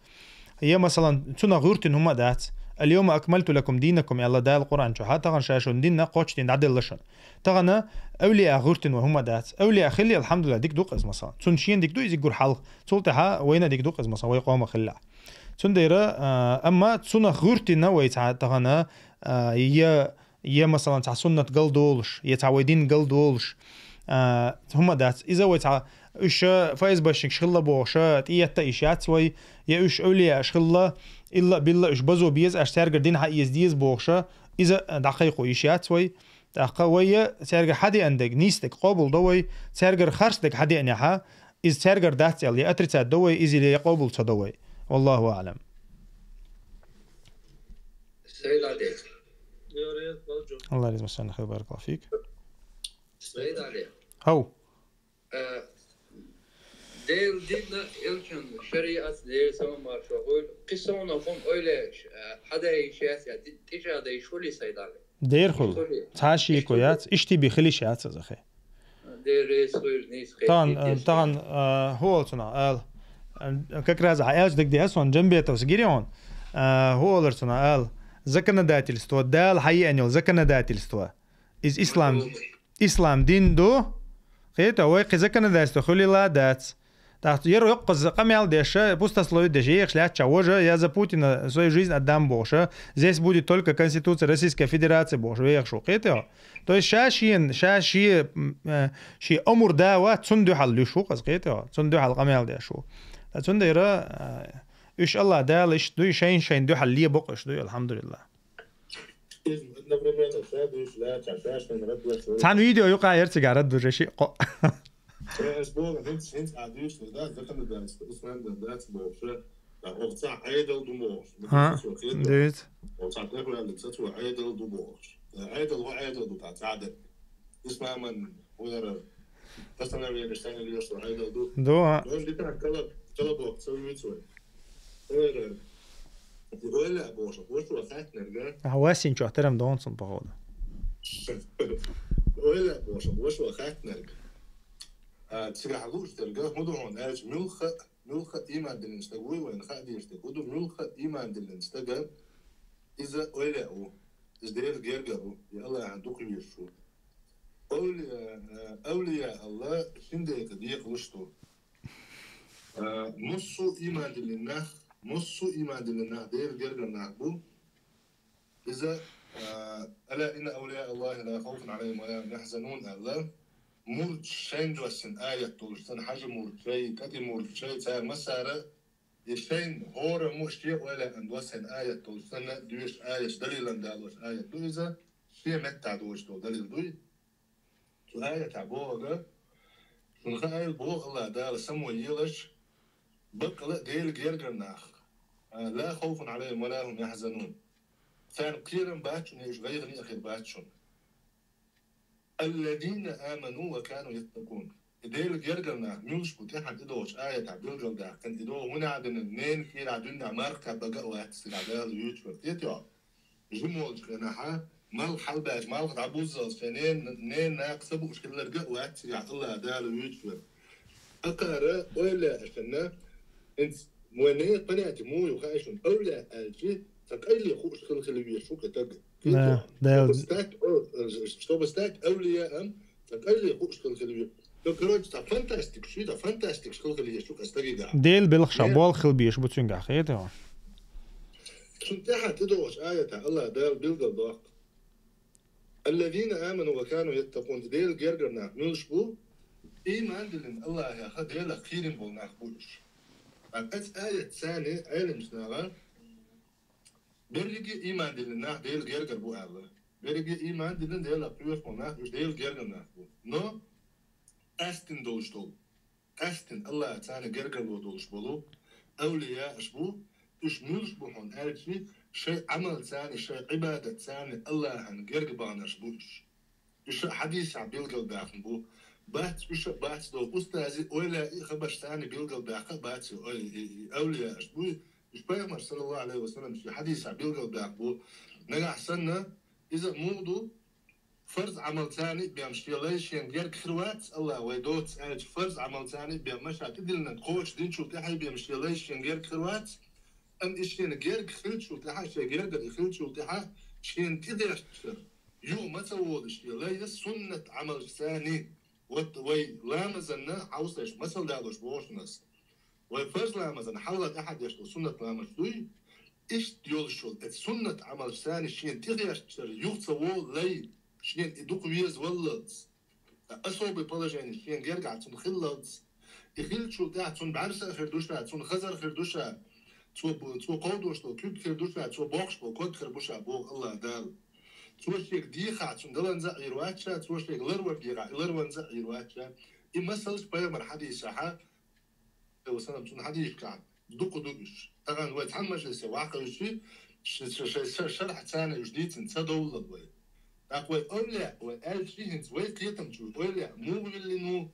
Я, масалан, цунах гӀуьртина хӀума а дац. «Аль-йома акмальту лакум динакум», аьлла Дала Къуръан чохь, тахана ша шун динна кхоччудина дӀаделла шуна. Тахана авлия гӀуьртина вай хӀума дац. Авлия хилли, алхьамдулиллахӀ, дика ду-кх иза, масалан. Цунна шена дика ду иза гур хьалха. Цул тӀаьхьа вайна дика ду-кх иза, масалан, вай къомах хилла. Цундела, а, амма цунах гӀуьртина вай цхьа тахана, а, я, я, масалан, цхьа суннат галдолуш, я цхьа вай дин галдолуш, а, хӀума дац. Иза вай цхьа уьш ФСБшникаш хилла бохуша, тӀеетта йиш яц вай, я уьш авлияш хилла, илла-билла уьш базо беза, аш цаьргара дин хьаэца деза бохуша, иза дӀакхайкхо йиш яц вай. ТӀаккха вай я цаьргара хьадеана дерг, нийса дерг къобал до вай, цаьргара харц дерг хьадеанехьа, иза цаьргара дац аьлла, я отрицать до вай, иза я къобал ца до вай. Валлаху аӀлам. Сайд Али. Алла реза масана хир, баракаллаху фик. Сайд Али. Хау. Э, Дел динна элчан шариат дер сама маршо гуй. Кхисона хум ойлеш, э, хьадай шац я, ти-, тича дай шули Сайд Али. Дер хул. Шули. Цхьа шико яц, ишти би хили шац азахе. Дер рейс хуй нийс хе. Тан, тан, э, ху олцуна, ал. Э, как раз а элч дегде сон Джамбетовс гирион. Э, ху олцуна, ал. Законодательство, дал хайи анил законодательство. Из ислам, ислам дин ду, кхета вай кхи законодательство хуьлийла дац. ТӀаккха яра йоккхаза къамел деша, пустословие деша, ехаш лаьттача вожа, я за Путина свою жизнь отдам бохуша, здесь будет только Конституция Российской Федерации бохуша, вехаш ву, кхета. То есть ша шен, ша шен, м, э, шен омур да ва, цун дуьхьал луьш ву, къаз кхета, цун дуьхьал къамел деш ву. Ткъа цундела, э, уьш Аллах Дала иш дуй, шайн-шайн дуьхьал ле бокъуш дуй, алхьамдулиллах. Цхьана видео юкъа яра цигара ду же ши кхо. Э, ас боху, хӀинца, хӀинца а дуьйцу, да, законодательство, ислам дан дац бохуш, да, оха цхьа Ӏедал ду бохуш. Ха, дуьйцу. Оха цхьа тӀехваьлла, ца цо Ӏедал ду бохуш. Э, Ӏедал ва Ӏедал ду, та цхьа де. Исламан, валара, постановление, что они льёшь, что Ӏедал ду. Ду, а. Тоже дитан кала, кала боху, ца вуьйцу вай. Ойла, ойла бохуш, ваш ва хатнерга. А, васин чё, терем донцун, походу. Ойла бохуш, ваш ва хатнерга. А, цигахь луучу дерга, хӀун ду хьуна аьлча, муьлхха, муьлхха иман диллинчу стаг вуй вайна хаа дийраш дерг. ХӀун ду муьлхха иман диллинчу стага, иза ойла ву. Иза Делан гергара ву, я Аллахьан дукха везаш ву. Овлия, э, овлия Алла шин декъа декъалуш ду. Э, муссу иман диллина нах, муссу иман диллина нах, Делан гергара нах бу. Иза, а, «Ала инна авлия Аллахи ла хавфун алайхим ва ла хум яхзанун», аьлла, мурд шайн доссина аят долуш санна, хьажа мурд шай, кӀати мурд шай, цара массара, и шайн хӀора муш шен ойла ан доссина аят долуш санна, дуьйш аят, далилан далош аят ду иза, шен меттахь доцуш долу далил дуй. Цу аятахь бохург, Шуна хаийла, боху АллахӀ Дала, самаваелаш, баккъала а Делан гергара нах. А, لا خوف عليهم ولا هم يحزنون. Царна кхерам бац шуна, уьш гӀайгӀане а хир бац шуна. الذين آمنوا وكانوا يتقون. И Делан гергара нах муьлш бу тӀаьхьа тӀедогӀучу аятехь билгалдаьккхина, и догӀу хӀунда аьлла, ненан кийрахь дуьненахь марха кхаьббарг а вац цигахь Дала вуьйцуш верг, кхетий хьо? Жима волчу хенахь, малх хьалабаьлча, малх дӀабуззалц шайн ненан, ненан накъа ца бууш хилларг а вац цигахь АллахӀ Дала вуьйцуш верг. Акхара ойла лаьа шуна, хӀинца вайн некъан понятие муха ю хаьий шуна, эвлияъ аьлча, цхьа къайле хууш хила хила везаш ву кхин стаг. Да, да. Чтобы стать, о, чтобы стать эвлияъом, цхьа къайле хууш хила хила везаш. Ну, короче, цхьа фантастика ю, цхьа фантастика хила хила везаш ву кхин стагехь. Делан белхаш, не, болх хила безаш бу цуьнгахь, хетий хьо? Цунна тӀаьхьа тӀедогӀучу аятехь АллахӀ Дала билгалдоккху: الذين آمنوا وكانوا يتقون. Делан гергара нах муьлш бу? Ийман диллина АллахӀах, Делах кхийрина болу нах бу уьш. Ткъа оцу аятца царна Ӏеламчу наха берриге а ийман диллина нах Делан гергара бу аьлла. Берриге а ийман диллина, Делах кхоьруш болу нах, уьш Делан гергара нах бу. Но къаьстина долуш долу, къаьстина АллахӀ царна гергарло долуш болу эвлияъаш бу, уьш муьлш бу хьуна аьлча, шайн Ӏамалца, шайн Ӏибадатца АллахӀан герга баханарш бу уьш. Уьш а хьадисехь билгалбаьхна бу. Бац уьш а, бац догӀу устазе, ойла а, и хабаршца билгалбаьккха а бац, ой, и, и эвлияъаш бу. Уьш пайхамар, саллаллаху Ӏалайхи ва саллам, шен хьадисехь билгалбаьхна бу. Нагахь санна, иза муха ду, фарз Ӏамалца а бен шен лай шена герга хир вац, АллахӀа вай доцу аьлча, фарз Ӏамалца а бен, маша тӀедиллинарг кхочушдинчул тӀаьхьа бен шен лай шена герга хир вац, амма и шена герга хиллачул тӀаьхьа, шен гергара и хиллачул тӀаьхьа, шена тӀедештар юха ма ца волу шен лай суннат Ӏамалшца а. Вот вай ламазанна хьовсалаш, масал далош боху шуна ас. Вай фарз ламазан хьалха тӀаьхьа деш долу суннат ламаз дуй, иштта йолуш йолу, эцу суннат Ӏамалшца а шена тӀехештачара юха ца волу лай, шена и дукха везаваллалц, особое положение шена гергахь цунна хиллалц, и хиллачул тӀаьхьа цунна бӀаьрса а хир ду ша, цунна хазар а хир ду ша, цо, цо кховдош долу куьг хир ду ша, цо боккхуш болу ког хир бу ша, боху АллахӀ Дала. Цо шега дехахь, цунна даланза а Ӏийр вац ша, цо шега ларвар дехахь, и ларванза а Ӏийр вац ша. И масалш пайхамар хьадисехь, Ӏалайхи ва саллам, цунна хьадисашкахь дукха ду уьш. Тахана вай цхьана мажлисе ваха хьуьйсу, ш-, ш-, ш-, ш-, шархьаца а уьш дийцина ца довллал вай. ТӀаккха вай эвлияъ, вай аьлча хӀинца вай кхетамчу эвлияъ муха виллина ву?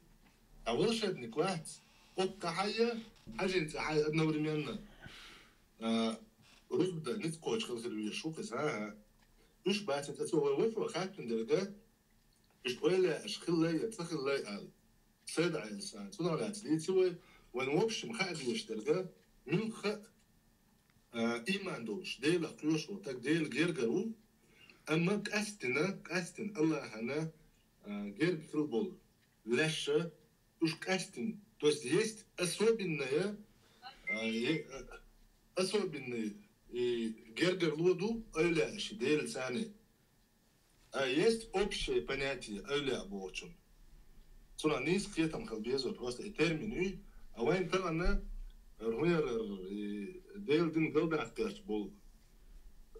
Ткъа волшебник вац. Оккха хьайя, хьажин цӀе хьай одновременно. А, рузба дан ницкъ кхочуш хила хир везаш ву кхуза, а, а. Уьш бацина цӀе цо вай вафо хаьттина дерг а, уьш эвлияъаш хиллай я ца хиллай аьлла. Сайд Ӏеласан, цунах лаьцна дийци вай, вайн в общем хаа дезаш дерг а, муьлхха а, а, ийман долуш, Делах кхоьруш волу стаг Делан гергара ву, амма къаьстина, къаьстина АллахӀана, а, герга хила болу лаьшша, уьш къаьстина. То есть есть особенное, а, е-, а, особенный и гергарло ду эвлияъашна Делаца а. А есть общее понятие эвлияъ бохучун. Цунах нийса кхетам хила безо, просто и термин юй, а вайн тахана, хӀун яра, и Делан дин галдаккхарш болу,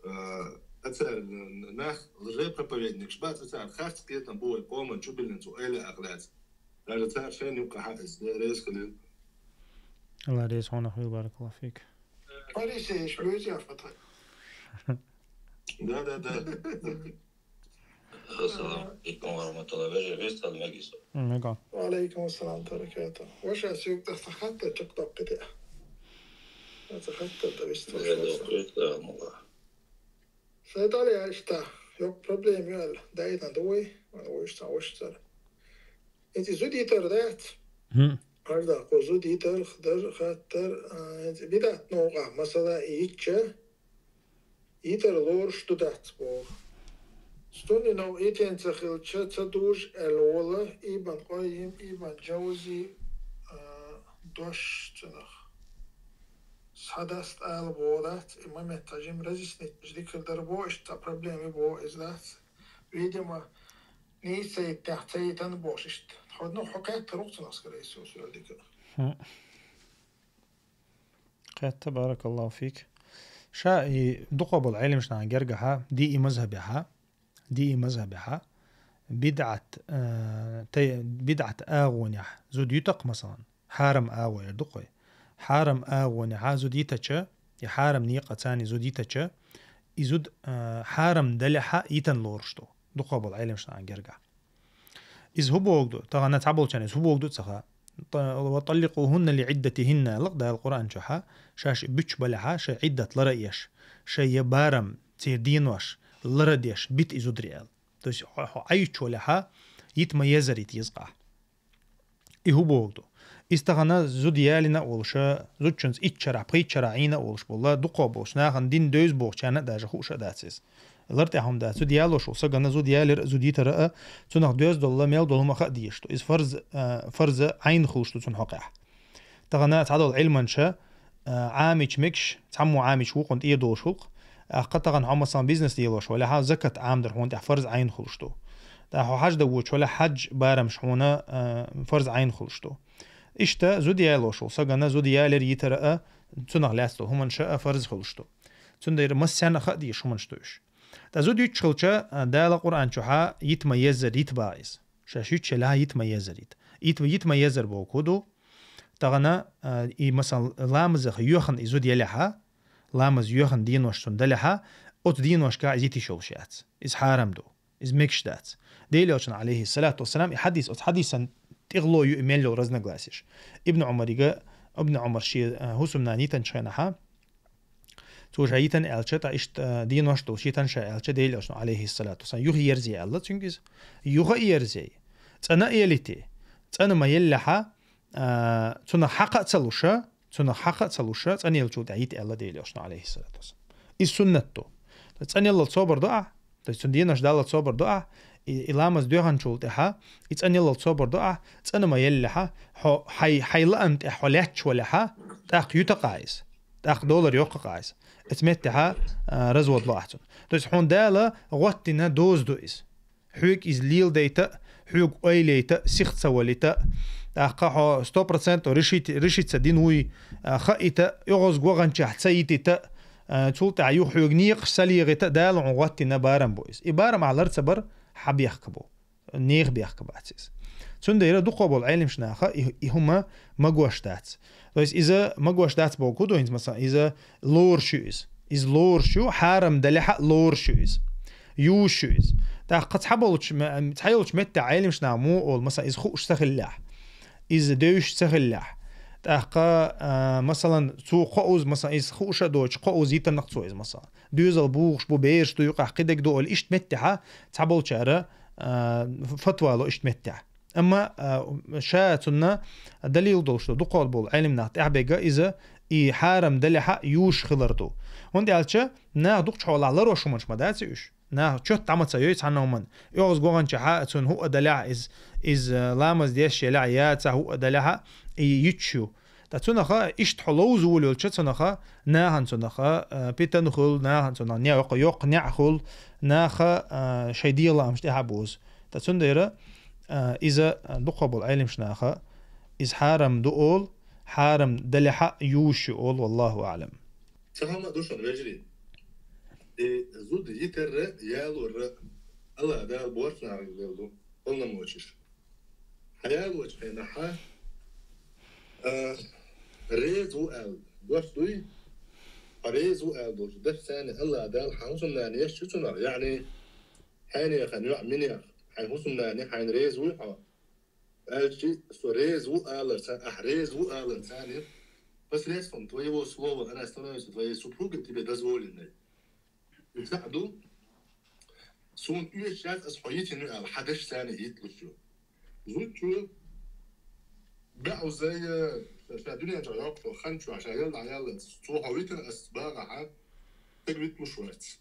а, цара нах лжепроповедникаш бац, цара харц кхетам бу вай къоман чу биллина цу эвлияъах лаьцна. Даже цара шайна юккъехь а иза, Дела реза хуьлийла. АллахӀ реза хьуна хуьлда, баракаллаху фик. Фарисейш веза фата. Да, да, да. Ассаламу алейкум ва рахматуллах. Вежа, вестал мегиса. Мега. Ва алейкум ассалам ва баракатух. Ваша сюк тахта хатта чакдокките. Аса хатта да вистал. Вежа, вестал мула. Сайд Ӏели, аьлча, йоккха проблема ю аьлла, дайна ду вай, ван вуьш цхьа вуьш цара. ХӀинца и зуда йитар дац? ХӀм. Хьажа, кху зуда йитар, дар, хаттар, а, хӀинца бидӀат новкъахь, масала, и йитча, йитар лоруш ду дац боху. Сунни новкъа йитина ца хилча, ца дуж аьлла волу Ибн Къаййим, Ибн Джаузи, а, дош цунах. Схьадаста ала боху дац, и момент цхьа жимма разъяснить дикар дара боху, иштта цхьа проблема ю боху иза дац. Видимо, нийса ца йиттехь, ца йитан бохуш иштта. Хьо, ну, хьо кхеттар ву-кх цунах, скорее всего, суьйра дика. ХӀм. Кхетта, баракаллаху фик. Ша и дукха болу Ӏеламаш нахана гергахьа, ди и мазхабехьа, ди и мазхабехьа, бидӀат, э, тай-, бидӀат агӀонехь зуда йитар-кх, масалан, хьарам агӀо яр ду-кх вай. Хьарам агӀонехьа зуда йитача, я хьарам некъа царна зуда йитача, и зуда, э, хьарам далехьа йитан лоруш ду, дукхагӀбола Ӏеламнаха гергахь. Иза хӀун бохург ду? Тахана цхьаболчарна иза хӀун бохург ду ца хаьа. Т-, «Ва талликъухунна ли Ӏиддатихинна», аьлла-кх Дала Къуръан чохьа, шаьш и буьтуш балехьа, шайн Ӏиддат лар а еш, шайн я барам, церан денош лар а деш, бита и зударий аьлла. То есть хьо, хьо Ӏайчу валехьа, йита ма еззара йита еза-кх ахь. И хӀун бохург ду? Иза тахана зуда ялийна а волуша, зудчуьнца итт шарахь, пхийтта шарахь Ӏийна а волуш болла, дукхагӀболчу нахана дин девза бохучарна а даже хууш а дац иза. Лар тӀехь хӀума дац. Зуда ялош волу сагана зуда ялар а, зуда йитар а, цунах доьзна долу, мел долу хӀума хаа дезаш ду. Иза фарз, а, фарз Ӏайн хуьлуш ду цунна хьокъехь. Тахана цхьадолу Ӏилманча, а, Ӏамийча мегаш, цхьаммо Ӏамийча вукхунна тӀера долуш хуьлу-кх. ТӀаккха тахана хьо, масалан, бизнес лелош валехьа, закат Ӏамадар хьуна тӀехь фарз Ӏайн хуьлуш ду. ТӀаккха хьо хьаж дан воьдуш валехь, хьаж барамаш хьуна, а, фарз Ӏайн хуьлуш ду. Иштта зуда ялош волу сагана зуда ялар а, йитар а, цунах лаьцна долу хӀуманаш а фарз хуьлуш ду. Цундела массарна а хаа дезаш хӀуманаш ду уьш. Ткъа зуда юьтуш хилча, а, Дала Къуръан чохьа йита ма еззара йита боху иза. Шаьш юьтуш елахь, йита ма еззара йита. Йита, йита ма еззара бохург хӀун ду? Тахана, а, и, масалан, ламазах йоьхна и зуда елехьа, ламаз йоьхна денош цунна далехьа, оцу деношкахь иза йита йиш йолуш яц. Иза хьарам ду. Иза мегаш дац. Делан Элчанан, Ӏалайхиссалату вассалам, и хьадис, оцу хьадисан тӀехула ю и мел йолу разногласеш. Ибн Ӏумарига, Ибн Ӏумар шен, а, хӀусамнана йитанчу хенахьа, цо ша йитан аьлча, тӀаккха иштта, а, денош долуш йитан ша аьлча, Делан Элчано, Ӏалайхиссалату вассалам, юха ерзае аьлла цуьнга иза. Юха а ерзае. ЦӀана а елийта. ЦӀана ма еллехьа, а, цунах хьакха а ца луша, цунах хьакха а ца луша, цӀанъеллачул тӀаьхьа йита аьлла Делан Элчано, Ӏалайхиссалату вассалам. Иза суннат ду. ЦӀанъялал собар до ахь, то есть цуьнан денош даллал собар до ахь, и, и ламаз доьхначул тӀаьхьа, и цӀанъялал собар до ахь, цӀана ма еллехьа, хьо хьай, хьай лаам тӀехь хьо лаьтташ валехьа, тӀаккха юьту-кх ахь иза. ТӀаккха долар йоккху-кх ахь иза. Оцу меттехьа, а, развод ло ахь цунна. То есть хьуна Дала гӀоттийна доза ду иза. Хьоьга иза леладайта а, хьоьга ойла яйта а, сиха ца валийта а, тӀаккха хьо сто процентов решить, решиться дина вуй, а, хаийта а, оьгӀазга ваханчохь ца йитийта а, а, цул тӀаьхьа юха хьоьга некъаш ца лехийта а, Дала хьуна гӀоттийна барам бу иза. И барам ахь лар ца бар хьан бехк бу. Нехан бехк бац иза. Цундела дукхагӀболу Ӏеламнаха и, и хӀума магош дац. То есть иза магош дац бохург хӀун ду хӀинца, масалан, иза лоруш ю иза. Иза лоруш ю, хьарам далехьа а лоруш ю иза. Юзуш ю иза. ТӀаккха цхьаболчу ме-, цхьайолчу меттехь Ӏеламнаха муха олу, масалан, иза хууш ца хиллехь, иза девзаш ца хиллехь. ТӀаккха, а, масалан, цо кхоуза, масалан, иза хууш а доцуш, кхоуза йитанакх цо иза, масалан. Доьзал бухуш бу, бераш ду юкъахь, кхидерг ду олий, иштта меттехьа цхьаболчара, а, фатва ло иштта меттехь. Амма, а, ша цунна далил долуш ду, дукхагӀболу Ӏеламнах тӀаьхьаберг иза и хьарам далехьа а юзуш хилар ду. ХӀунда аьлча наха дукхачу хьолахь ларош хӀуманаш ма дац и уьш. Наха чот дӀа ма ца йой цхьанна хӀуманна. ОьгӀазга ваханчохь а цунна хӀуъа далехьа иза, иза ламаз деш елехьа, я ца хӀуъа далехьа, и юьтуш ю. Ткъа цунаха иштта хьо ловза волавелча, цунаха, нахана цунаха, а, питана хуьлу, нахана цунаха не-, йоккха, йоккха неӀ хуьлу, наха, а, шайн дегӀан лаамаш тӀаьхьа бузу. Ткъа цундела, а, иза, а, дукхагӀболу Ӏеламнаха, иза хьарам ду олу, хьарам далехьа а юзуш ю олу, валлаху аӀлам. Ца хӀума а ду шуна, вежарий. И зуда йитар а, ялор а АллахӀ Дала бохучу нахана лелла ду, полномочеш. Хьаялочу хенахьа, а, реза ву аьлла дош дуй, хьо реза ву аьлла долчу дашца царна АллахӀ Дала хьан хӀусамнана еш ю цунах, яъни хьенехан йоӀ минех, хьайн хӀусамнана хьайна реза вуй хьо, аьлча, со реза ву алар ца-, ахь реза ву алар царна, посредством твоего слова она становится твоей супругой, тебе дозволенной. И цхьаъ ду, суна оьшуш яц ас хьо йитина ю аьлла, хьан дашца царна йитлуш ю. Зудчо баьӀузай, ша, ша дуьнен чохь йоккхучу хан чохь, ша елла, елла, цо хьо витина ас багӀахьа, стаг витлуш вац.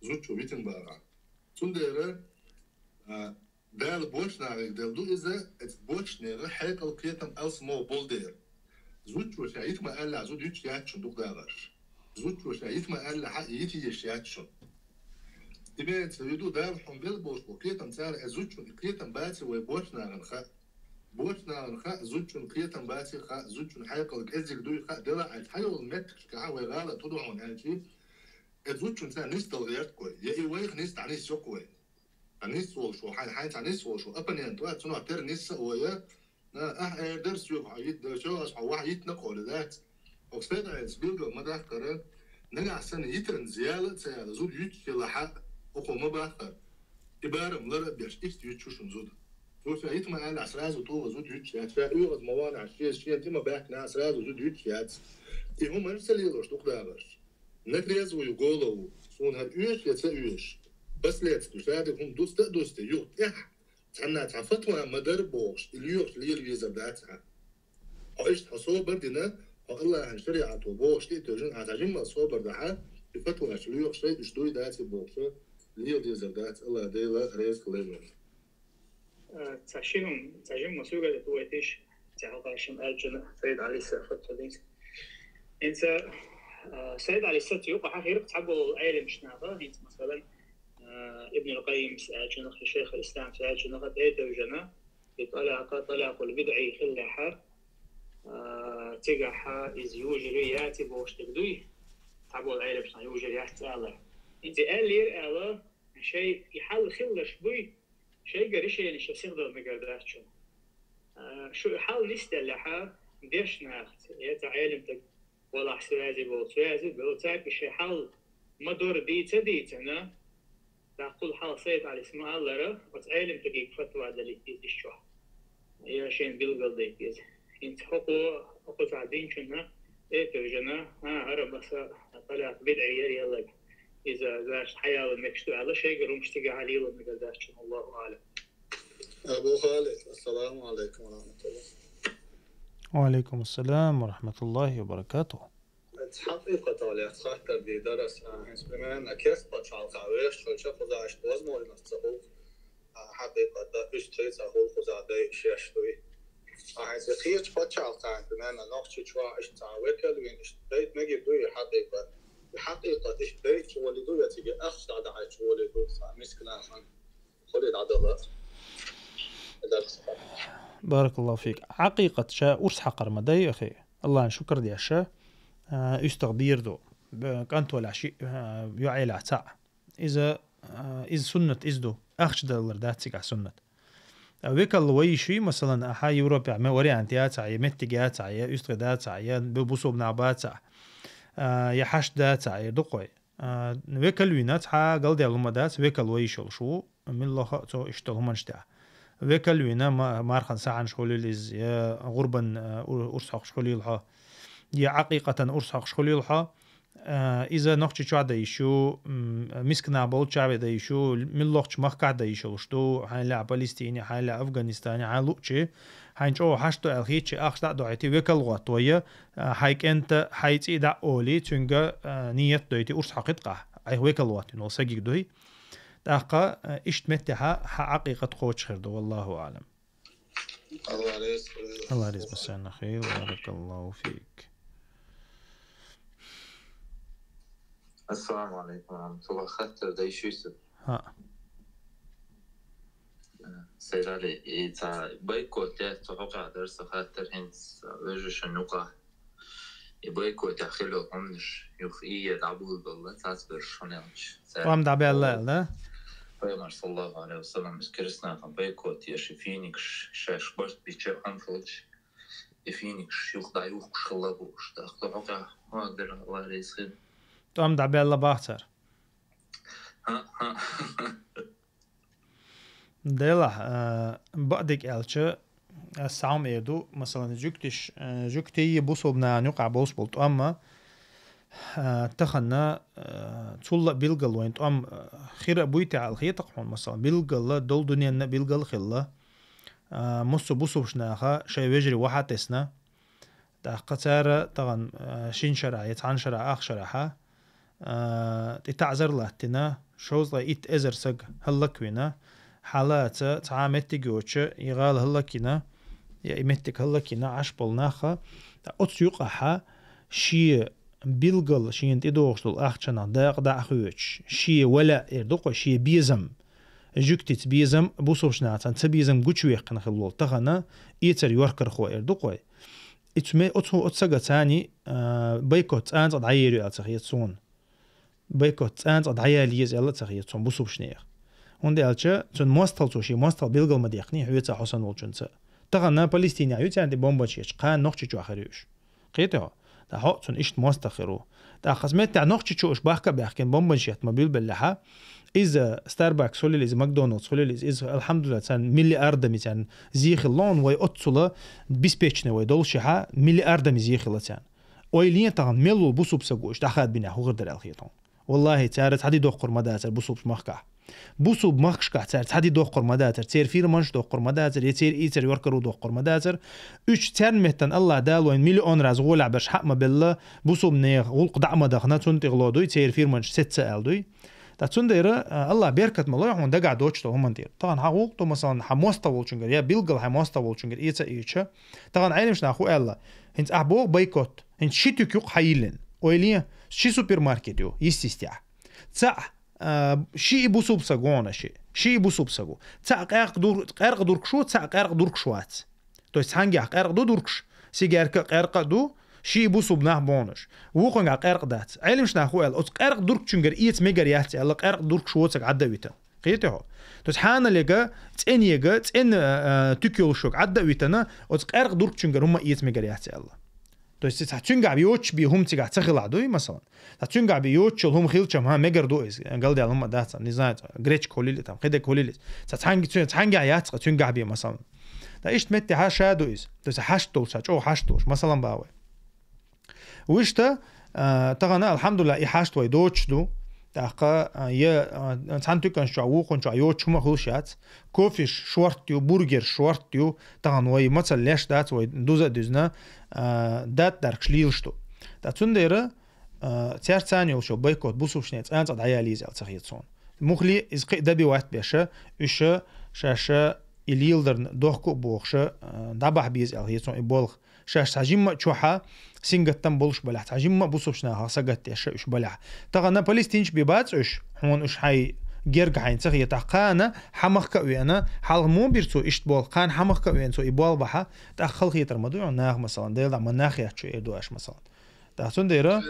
Зудчо витина багӀахьа. Цундела, а, Дала бочу нахе делла ду иза, эцу бочу нехан хьекъал, кхетам алсамо болу дела. Зудчо ша йита ма аьллехь, зуда юьтуш яц шуна дукха дагӀаш. Зудчо ша йита ма аьллехь, и йита езаш яц шуна. Имеется в виду, Дала хьуна белла болуш бу кхетам цара, э, зудчун и кхетам баций вай бочу нахана хаьа. Бочу нахана хаьа, зудчун кхетам баций хаьа, зудчун хьекъал кӀеззиг дуй хаьа, делахь а цхьайолу меттигашкахьа вай гӀала а ту ду хьуна аьлчи, э, зудчун цара нисдала гӀерта вай, я и вайх нисдала нисйо-кх вай. Цхьа нисса волуш ву, хьайн, хьайн цхьа нисса волуш ву, оппонент вац, цунах тера нисса а вая, а, ахь эр дара соьга хьо йита дара, чогӀас хьо ваха йитина кхоьлу дац. Оха Сайд Ӏелис билгал ма даккхара, нагахь санна йитарна зяла а ца яла, зуда юьтуш елахьа, оха ма баккхара. И барам лара а беш, иштта юьтуш ву шуна зуда. Цо ша йита ма аьллахь, сразу тӀугӀа зуда юьтуш яц, ша оьгӀаз ма ванахь, шен, шена тӀе ма баьхкинахь, сразу зуда юьтуш яц. И хӀуманаш ца лелош дукха дагӀарш. На трезвую голову, суна хӀара оьшу я ца оьшу, последствия, ша дерг хӀума дуста а дусте, юха тӀехь цхьанна цхьа фатва ма дара бохуш, и лоьхуш лела везар дац хьан. Хьо иштта хьо собар дина, хьо Аллахьан шариӀато бохуш тӀе а тевжина, хьан цхьа жимма собар дахьа, и фатваш лоьхуш шай, уьш дуй дац и бохуша, лела дезар дац, Аллах Дела реза хилар вайна. Э, цхьа ши хӀума, цхьа жимма суьгара тӀе вайтиш, цхьа хьалха шим аьллачунна Сайд Ӏалиса фатва динца. ХӀинца, э, Сайд Ӏалиса цу юкъа хьахийра цхьаболу Ӏелимаш наха, хӀинца, масалан, э, Ибн ал-Къаййимс аьллачунах, Шайх ал-Ислам аьллачунах тӀе а тевжина, и тӀалакъа, тӀалакъул бидӀи хиллехьа, а, цигахьа иза южари яци бохуш дерг дуй, цхьаболу Ӏелимашна южари яц аьлла. ХӀинца аьллера аьлла, шай и хьал хилларш буй, шайга решение ша сихдала мегар дац шуна. А, шу и хьал нисделлехьа, деш нахаца, я цхьа Ӏелимтаг валахь связи болу, связи болу, цаьрга шайн хьал ма дора дийца дийцина, даккхул хьал Сайд Ӏалис ма аллара, оцу Ӏелимтагига фатва далийта иза иштта чохь. Я шена билгал дайта иза. ХӀинца хӀокхо, хӀокху цхьа динчунна, тӀе а тевжина, хӀан, хӀара маса тӀалакъ бидӀа яр яллаг. Иза гаш хьаялан мегаш ду аьлла, шайгара хӀумаш цигахьа лело мегар дац шуна, Аллаху аӀлам. Абу Халид, ассаламу алейкум ва рахматуллах. Ва алейкум ассалам ва рахматуллахи ва баракатух. Хьакъикъаталлех хаттар дийр дара ас, а, хӀинца, примерно, керста пачхьалкхехь вешачу хӀуьлча кхузахь иштта возможность ца хуьлу, а, хьакъикъат дан, уьстагӀий ца хуьлу кхузахь дайша еш дуй. А, хӀинца кхечу пачхьалкхехь, примерно, Нохчийчохь иштта цхьа векал вина, иштта дайта мегар дуй хьакъикъат. И хьакъикъат иштта дайча волий ду, я цига ахча дӀадахьийтча волий ду, цхьа миска нахана. Баракаллаху фик. Хьакъикъат ша урс хьакхар ма дай, ахи. Аллахьан шукар деш ша, а, уьстагӀ бийр ду. Б-, кӀант валахь шиъ, а, йоӀ елахь цхьаъ. Иза, а, иза суннат иза ду. Ахча далар дац цигахь суннат. А векал вай йиш юй, масалан, ахьа Европехь ме вариант яцахь, я меттиг яцахь, я уьстагӀий дацахь, я бу-, бусулба нах бацахь, а, я хьашт дацахь, я дукхой. А, векал вина цхьа галдел хӀума дац, векал вай йиш йолуш ву, милла хаа цо иштта хӀуманаш тӀехь. Векал вина ма-, мархан сахьанаш хуьлийла иза, я гӀурбан, а, ур-, урс хьокхуш хуьлийла хьо, я Ӏакъикъатан урс хьокхуш хуьлийла хьо. А, иза Нохчийчохь дан йиш ю, м, миска нах болчу чаве дан йиш ю, миллахчу махкахь дан йиш йолуш ду, хьайн лаьа Палестине, хьайн лаьа Афганистане, хьайн луъчи, хьайн чӀогӀа хьашт ду аьлла хетчи, ахча дӀа а дохьийти, векал гӀоттавайя, а, хьайн кӀента, хьайн цӀий дӀа а олий, цуьнга, а, ният а дойтий, урс хьокхийтахь, айхьа векал гӀоттийна волу сагиг дуй. ТӀаккха, а, иштта меттехьа хьан Ӏакъикъат кхочуш хир ду, валлаху аӀлам. Алла реза хуьлда. Алла реза хуьлда, Сайнахил, баракаллаху фик. Ассаламу алейкум ва рахматуллах. Хаттар дай шуьйса. ХӀаъ. Сайрали, и ца бойкот яц, цу хьокъехь дара сан хаттар хӀинца вежаршна юкъахь. И бойкотехь хилла хӀуманаш юха ийе дӀаболабелла, цацберш хӀун аьлча. ТӀом дӀабаьлла аьлла, да? Пайхамар, саллаллаху алейхи ва саллям, иза керстанахана бойкот еш, и финикаш шаьш барт бича хӀума хилча, и финикаш юха дӀаюхкуш хилла бохуш. ТӀаккха хьо хьокъехь хӀун дара, Алла реза хила? ТӀом дӀабаьлла боху цара. ХӀаъ, хӀаъ. Делахь, а, бакъдерг аьлча, ас схьа хӀума эр ду, масалан, жуьгтиш, а, жуьгтий бусулба нахана юкъахь болуш болу тӀом, а, тахана, а, цул а билггал вайн тӀом, а, хир а буй те аьлла хета-кх хьуна, масалан, билггал а, долу дуьненна а билггал а хилла, а, массо а бусулба наха шайн вежарий вахьа тесна, тӀаккха цара тахана, а, шина шарахь я цхьана шарахь, ах шарахьа, а, тӀе таӀзар латтина, шовзткъе итт эзар саг хӀаллаквина, хьалаца цхьа а меттиг йоцуша и гӀала хӀаллакйина, я и меттиг хӀаллакйина Ӏаш болу нахха, ткъа оцу юкъахьа шен билггал, шена тӀедогӀуш долу ахчанах дакъа дӀа а хоьцуш, шен валаъ эр ду-кх вай, шен безам, жуьгтица безам, бусулба нахаца ца безам гучуваьккхина хилла волу тахана, эцар йоркархо эр ду-кх вай. И цу ме-, оцу, оцу сагаца цхьаьний, а, бойкот цкъа а цкъа дӀаер ю аьлла ца хета суна. Бойкот цкъа а цкъа дӀаяла еза аьлла ца хета суна бусулба нехан. ХӀунда аьлча, цун мостагӀал цо ший мостагӀал билгал ма дехний, хьоьца хьо санна волчунца. Тахана Палестинехь ю царна тӀе бомбанаш еча, кхана нохчийчохь хир ю уьш. Кхетий хьо? ТӀаккха хьо цун иштта мостагӀа хир ву. ТӀаккха хаза меттехь нохчийчу уьш бахка а баьхкина, бомбанаш етта ма билбеллехьа, иза Starbucks хуьлийла, иза McDonald's хуьлийла, иза, иза, алхьамдулиллахӀ, царна милли ардами, царна зехилла лон вай оццула беспечный вай долушехьа, милли ардами зехилла царна. Ойла е тахана мел ву бусулба саг ву уьш дӀахадбинехь хӀу хир дара аьлла хетон. Валлахи, цара цхьа ди доккхур ма дацар бусулба махкахь. Бусулба махкашкахь цара цхьа ди доккхур ма дацар, церан фирманаш доккхур ма дацар, я церан ийцар йоркару доккхур ма дацар. Уьш царна меттан Аллах Дала вайн миллион раз гӀолехь берш хьа а ма белла, бусулба нехан гӀуллакх дӀа а ма дахана, цунна тӀехула дуй, церан фирманаш сецца аьлла дуй. ТӀаккха цундела, а, Аллах беркат ма лой хьуна дагахь доцуш долу хӀуманна тӀера. Тахана хьан гӀуллакх ду, масалан, хьан мостагӀа волчуьнгара, я билггал хьан мостагӀа волчуьнгара эца а ийча. Тахана Ӏеламнаха хӀу аьлла, хӀинца ахь боху бойкот. ХӀинца ши туька юкъа хьайиллина. Ойла е, ши супермаркет ю, йистистехь. Цхьаъ, а, шиъ бусулба саг вогӀуш шиъ. Шиъ бусулба саг ву. Цхьаъ къаьркъа дур-, къаьркъа дуркуш ву, цхьаъ къаьркъа дуркуш вац. То есть цхьаьнгахь къаьркъа ду дуркуш, сигарка къаьркъа а ду, шиъ бусулба нах богӀуш. Вукхуьнгахь къаьркъа дац. Ӏеламнаха хӀу аьлла, оцу къаьркъа дуркучуьнгара эца мегар яц аьлла, къаьркъа дуркуш воцург Ӏадда а витана. Кхетий хьо? То есть хьанал яга, цӀен яга, цӀен, а, а, туька йолуш йолу Ӏадда а витана, оцу къаьркъа дуркучуьнгара хӀумма эца мегар яц аьлла. То есть цхьа цуьнгахь йоцуш бен хӀума цигахь ца хилахь дуй, масалан. Цхьа цуьнгахь бен йоцуш йолу хӀума хилчам, хьан мегар ду иза, галдаьлла хӀума дац, не знаю, гречка хуьлийла там, кхидерг хуьлийла иза. Цхьа цхьаьнга-, цуьн-, цхьаьнгахь яц, цхьа цуьнгахь бен, масалан. Ткъа иштта меттехьа ша ду иза. То есть хьашт долуш, хьан чӀогӀа хьашт долуш, масалан, бан вай. Вуьшта, а, тахана, алхьамдулиллахӀ, и хьашт вай доцуш ду. ТӀаккха, а, я, а, цхьана туьканаш чохь, вукхун чохь йоцуш хӀума хуьлуш яц. Кофеш шорт ю, бургерш шорт ю, тахана вай мацалла леш дац, вай дуза а дуьзна, а, дат даркаш лелаш ду. Ткъа цундела, а, цаьрца царна йолуш йолу бойкот бусулбанийн цӀан цӀа дӀаялийза аьлла ца хета суна. Муххале иза кхин а добивать беш, уьш шаьш и леладарна дохко а бохуш, а, дӀабахьа беза аьлла хета суна и болх. Шаьш цхьа жимма а чохь сингаттам болуш балахь, цхьа жимма а бусулбчу нахах сагатдеш уьш балахь. Тахана палестинчу бен бац уьш, хьуна уьш хьайн герга хьайна ца хетахь, кхана хьан махка а веана, хьалха муха бира цо иштта болх, кхана хьан махка а веана цо и болх бахьа, тӀаккха халахетар ма ду хьуна наха, масалан, Делан дӀа ма нах яц шу эр ду аша, масалан. ТӀаккха цундела,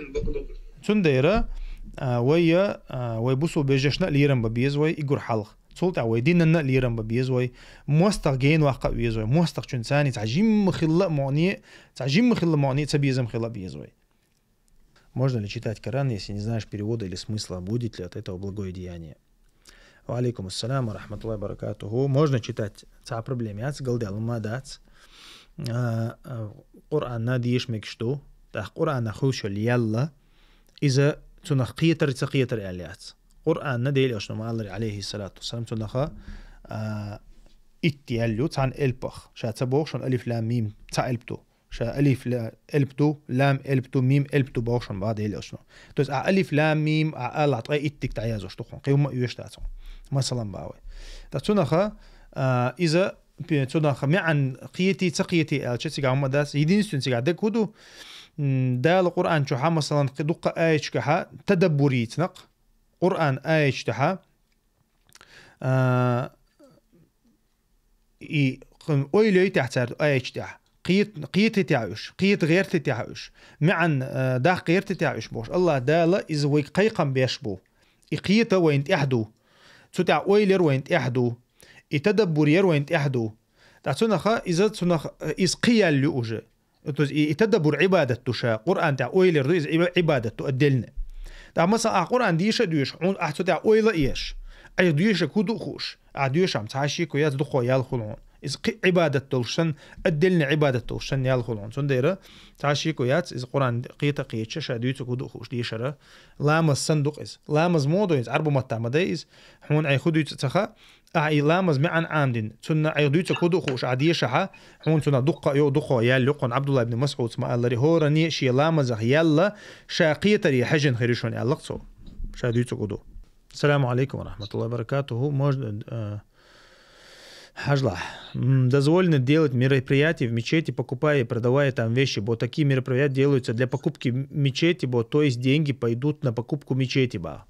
цундела, а, вай, а, вай бусулба вежаршна а лерам бан беза вай, и гур хьалха. Цул тӀаьхьа вай динанна а лерам бан беза вай, мостагӀа генаваккха а веза вай, мостагӀчун царний цхьа жимма хилла а мукъане, цхьа жимма хилла а мукъане, цхьа безам хила а беза вай. Можно ли читать Коран, если не знаешь перевода или смысла? Будет ли от этого благое деяние? Ва алейкум ассалам ва рахматуллахи ва баракатуху. Можно читать, цхьа проблема яц, галдаьлла ма дац. А, а, Къуръанна деша мегаш ду. ТӀаккха Къуръанна хуьлуш йолу ял, иза цунах кхетар, ца кхетар аьлла яц. Къуръанна Делан Элчано ма-аллара, алейхи салату вассалам, цунах, а, итт ял ю цхьана элпах. Ша ца боху шуна алиф, лам, мим цхьа элп ду. Ша алиф, ла-, элп ду, лам элп ду, мим элп ду боху шуна бан Делан Элчано. То есть, а алиф, лам, мим, а алахь ткъе итт дика дӀаяздеш ду хьуна. Кхин хӀумма а оьшуш дац хьуна. Масалан, бан вай. ТӀаккха цунах, а, иза, пе-, цунах маьӀна кхетий, ца кхетий аьлча, цигахь хӀумма дац. Единственное, цигахь дерг хӀун ду? М, Дала Къуръан чу хьан, масалан, кхин дуккха аяташкахьа тадаббур йийцина-кх. Къуръан аяташ тӀехьа, а, и кхин ойла йойтехь цара аяташ тӀехь, кхет-, кхетайтехь уьш, кхета гӀертайтехь уьш, маьӀна, а, даккха гӀертайтехь уьш бохуш, Аллах Дала иза вайга кхайкхам беш бу. И кхета вайна тӀехь ду. Цу тӀехь ойла яр вайна тӀехь ду. И тадаббур яр вайна тӀехь ду. ТӀаккха цунах иза, цунах, а, иза кхин ял ю уже. То есть и, и тадаббур Ӏибадат ду ша, Къуръан тӀехь ойла яр ду, иза Ӏиба-, Ӏибадат ду отдельно. ТӀаккха, масалан, ахь Къуръан деша а доьшу, хьуна ахь цу тӀехь ойла а еш, айхьа доьшург хӀун ду а хууш, ахь доьшахь цхьа а шеко яц, дукхо ял хуьлу хьуна. Иза кхин Ӏибадат долуш санна, отдельно Ӏибадат долуш санна ял хуьлу хьуна. Цундела цхьа а шеко яц, иза Къуръан кхета а кхеташ, ша дуьйцург хӀун ду а хууш дешар. Ламаз санна ду-кх иза. Ламаз муха ду иза, Ӏарбу маттахь ма дай иза. Хьуна айхьа хӀун дуьйцу ца хаьа, ахь и ламаз маьӀна Ӏамадина, цунна айхьа дуьйцург хӀун ду а хууш ахь дешахь, хьуна цунах дуккха а йо-, дукхо ял ю-кх хьуна. Ӏабдуллах ибн МасӀуда ма-аллара, хӀоранне а шен ламазах ял ша кхетаре хьаьжжина хир ю шуна аьлла-кх цо. Ша дуьйцург хӀун ду. Саламу алейкум ва рахматуллахи ва баракатуху. Можно, э, хьажал. М, дозволено делать мероприятия в мечети, покупая и продавая там вещи, бо такие мероприятия делаются для покупки мечети, бо, то есть деньги пойдут на покупку мечети, бан.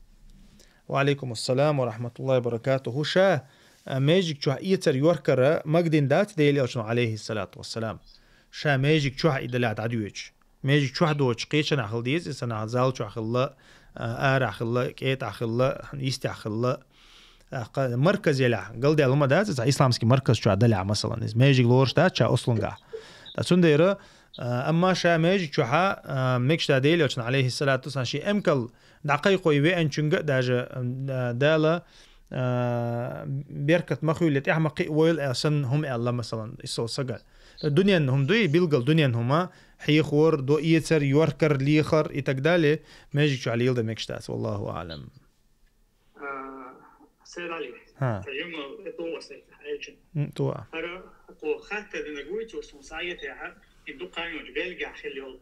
Ва алейкум ассалам ва рахматуллахи ва баракатуху. Ша, а, межиг чохь эцар йоркара магадин дац Делан Элчано, алейхи салату вассалам. Ша межиг чохь и дале дӀадоьдуш. Межиг чохь доцуш кхечанахь хила деза, и санахь зал чохь хилла, а, арахь хилла, кӀетахь хилла, йистехь хилла. ТӀаккха марказ елахь, галдаьлла хӀума дац, цхьа исламский марказ чохь далахь, масалан, иза маьждиг лоруш дац ша ослунгахь. ТӀаккха цундела, а, амма ша маьждиг чохьа, а, мегаш да Делан Элчано, алейхиссалату вассалам, шен эмкал дӀакхайкхой веанчуьнга а даже, а, Дала, а, беркат ма хуьлле, тӀаьхьа ма кхиъ войла аьлла санна хӀума аьлла, масалан, иссал сага. Дуьненна хӀума дуй, билггал дуьненна хӀума, хьехор, до эцар, йоркар, лехар и так далее, маьждиг чохь леладан мегаш дац, валлаху аълам. А, Сайд Ӏали, ХӀа. Ца юма, э, тӀо аса, Элчин. М, тӀо. ХӀара, кхо хаттар динарг вуй, цо сон сагӀа тӀехьа, и дукха йолчу Бельгехь хилла йолу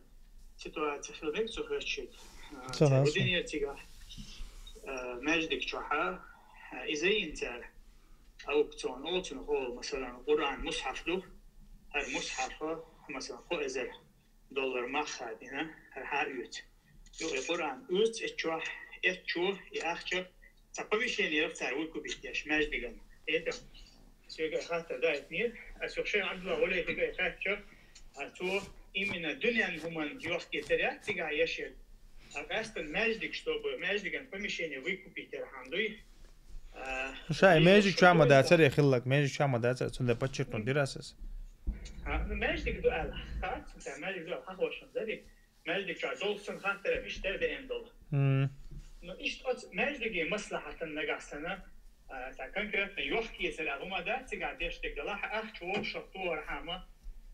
ситуаци хилла мега цо хӀоьттича. А, Ца цара хаьа. Гудинера цигахь, а, маьждиг чохьа, а, иза йина цара. Аукцион олу цунах, хӀо, масалан, Къуръан мусхьаф ду, хӀара мусхьафа, масалан, кхо эзар доллар мах а дина, хӀара хьа а оьцу. Ю, и Къуръан оьцу эцчохь, эцчо, и ахча, цхьа помещение яра цара выкупить деш, маьждиган. Это, соьга хаттар даийтинера, ас юха шайх Ӏабдулла гӀоле тӀе хаьттича, а цо именно дуьненна хӀуманна йохкийта яц цигахь еш ерг. А къаьстина маьждиг, чтобы маьждиган помещение выкупить яр хьан дуй. А, Ша, и маьждиг чохь ма дацара, я хиллак, маьждиг чохь ма дацара, цундела подчеркнуть дира ас. А, ну, маьждиг ду аьлла, хац, цара маьждиг ду аьлла, хьахошан дари. Маьждиг чохь долчу сан хаттар иштта дара деана долу. Мм. Ну, иштта оцу маьждиге маслахьатан нагахь санна, а, цхьа конкретно йохкийта яр хӀума дац, цигахь деш дерг далахь, ахча вовшах тухархьама,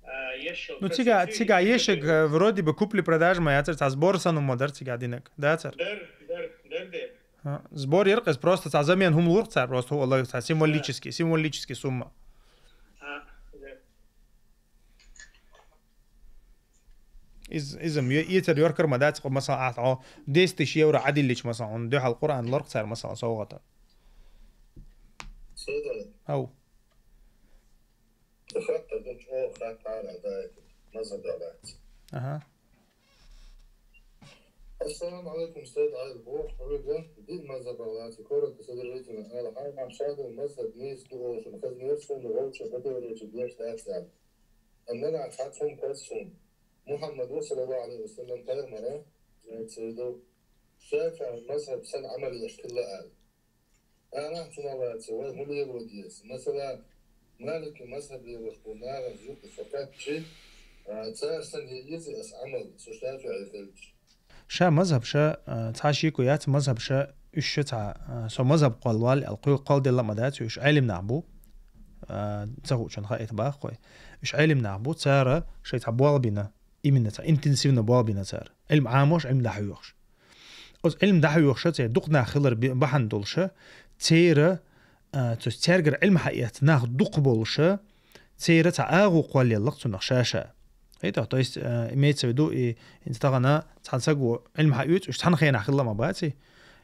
а, еш йолу Ну, цигахь, процесс цигахь еш ерг, э, вроде бы купли-продажи ма яцара, цхьа сбор санна хӀума дара цигахь динарг, дацара? Дар, дар, дар де. А, сбор яра-кх иза, просто цхьа замена хӀума лур-кх цара, просто хӀу ала цхьа символический, символический сумма. А, дар. Из-, иза м-, е-, эцар йоркар ма дац, хьо, масалан, ахьа хьо десять тысяч евро Ӏадиллича, масалан, хьуна дуьхьал Къуръан лор-кх цара, масалан, совгӀатан. Седа. Ау. Хатта ду чӀогӀа хаттар а даийтина, мазхӀаб а лаьцна. Аха. Ассаламу алейкум, Сайд Ӏали, боху хьоьга, диъ мазхӀаб а лаьцна, коротко содержательно ала, хьайна шадал мазхӀаб нийса ду олуш, хазнера суна вовча противоречие деш дац аьлла. Амма нагахь цхьа цхьа хӀума кхоьссу суна. Мухьаммада, саллаллаху алейхи ва саллям, пайхамара, имеется в виду, ШафиӀи мазхӀаб санна Ӏамал еш хилла аьлла. Ана цунах лаьцна вай хӀун лело деза? Масала, Малики мазхӀаб лелош болу нахана юкъа со кхаьччи, а, цара санна е еза аса Ӏамал, со ШафиӀи хилча. Ша мазхӀаб ша, а, цхьа шеко яц, мазхӀаб ша, уьш ша цхьа, а, со мазхӀаб кхоллавал аьлла, кхо-, кхолладелла а ма дац, уьш Ӏелим нах бу. А, ца хуучун хаийта боху-кх вай. Уьш Ӏелим нах бу, цара шайн цхьа болх бина, именно цхьа интенсивно болх бина цара. Ӏилма Ӏамош, Ӏилма дӀахьоьхуш. Оцу Ӏилма дӀахьоьхуша церан дукха нах хилар би-, бахьана долуша, церан, а, то есть цаьргара Ӏилма хьаэцна нах дукха болуша, церан цхьа агӀо кхоллаелла-кх цунах ша-ша. Хетахь, то есть, а, имеется в виду, и хӀинца тахана цхьана саго Ӏилма хьаоьцу, уьш цхьана хенахь хилла ма баций,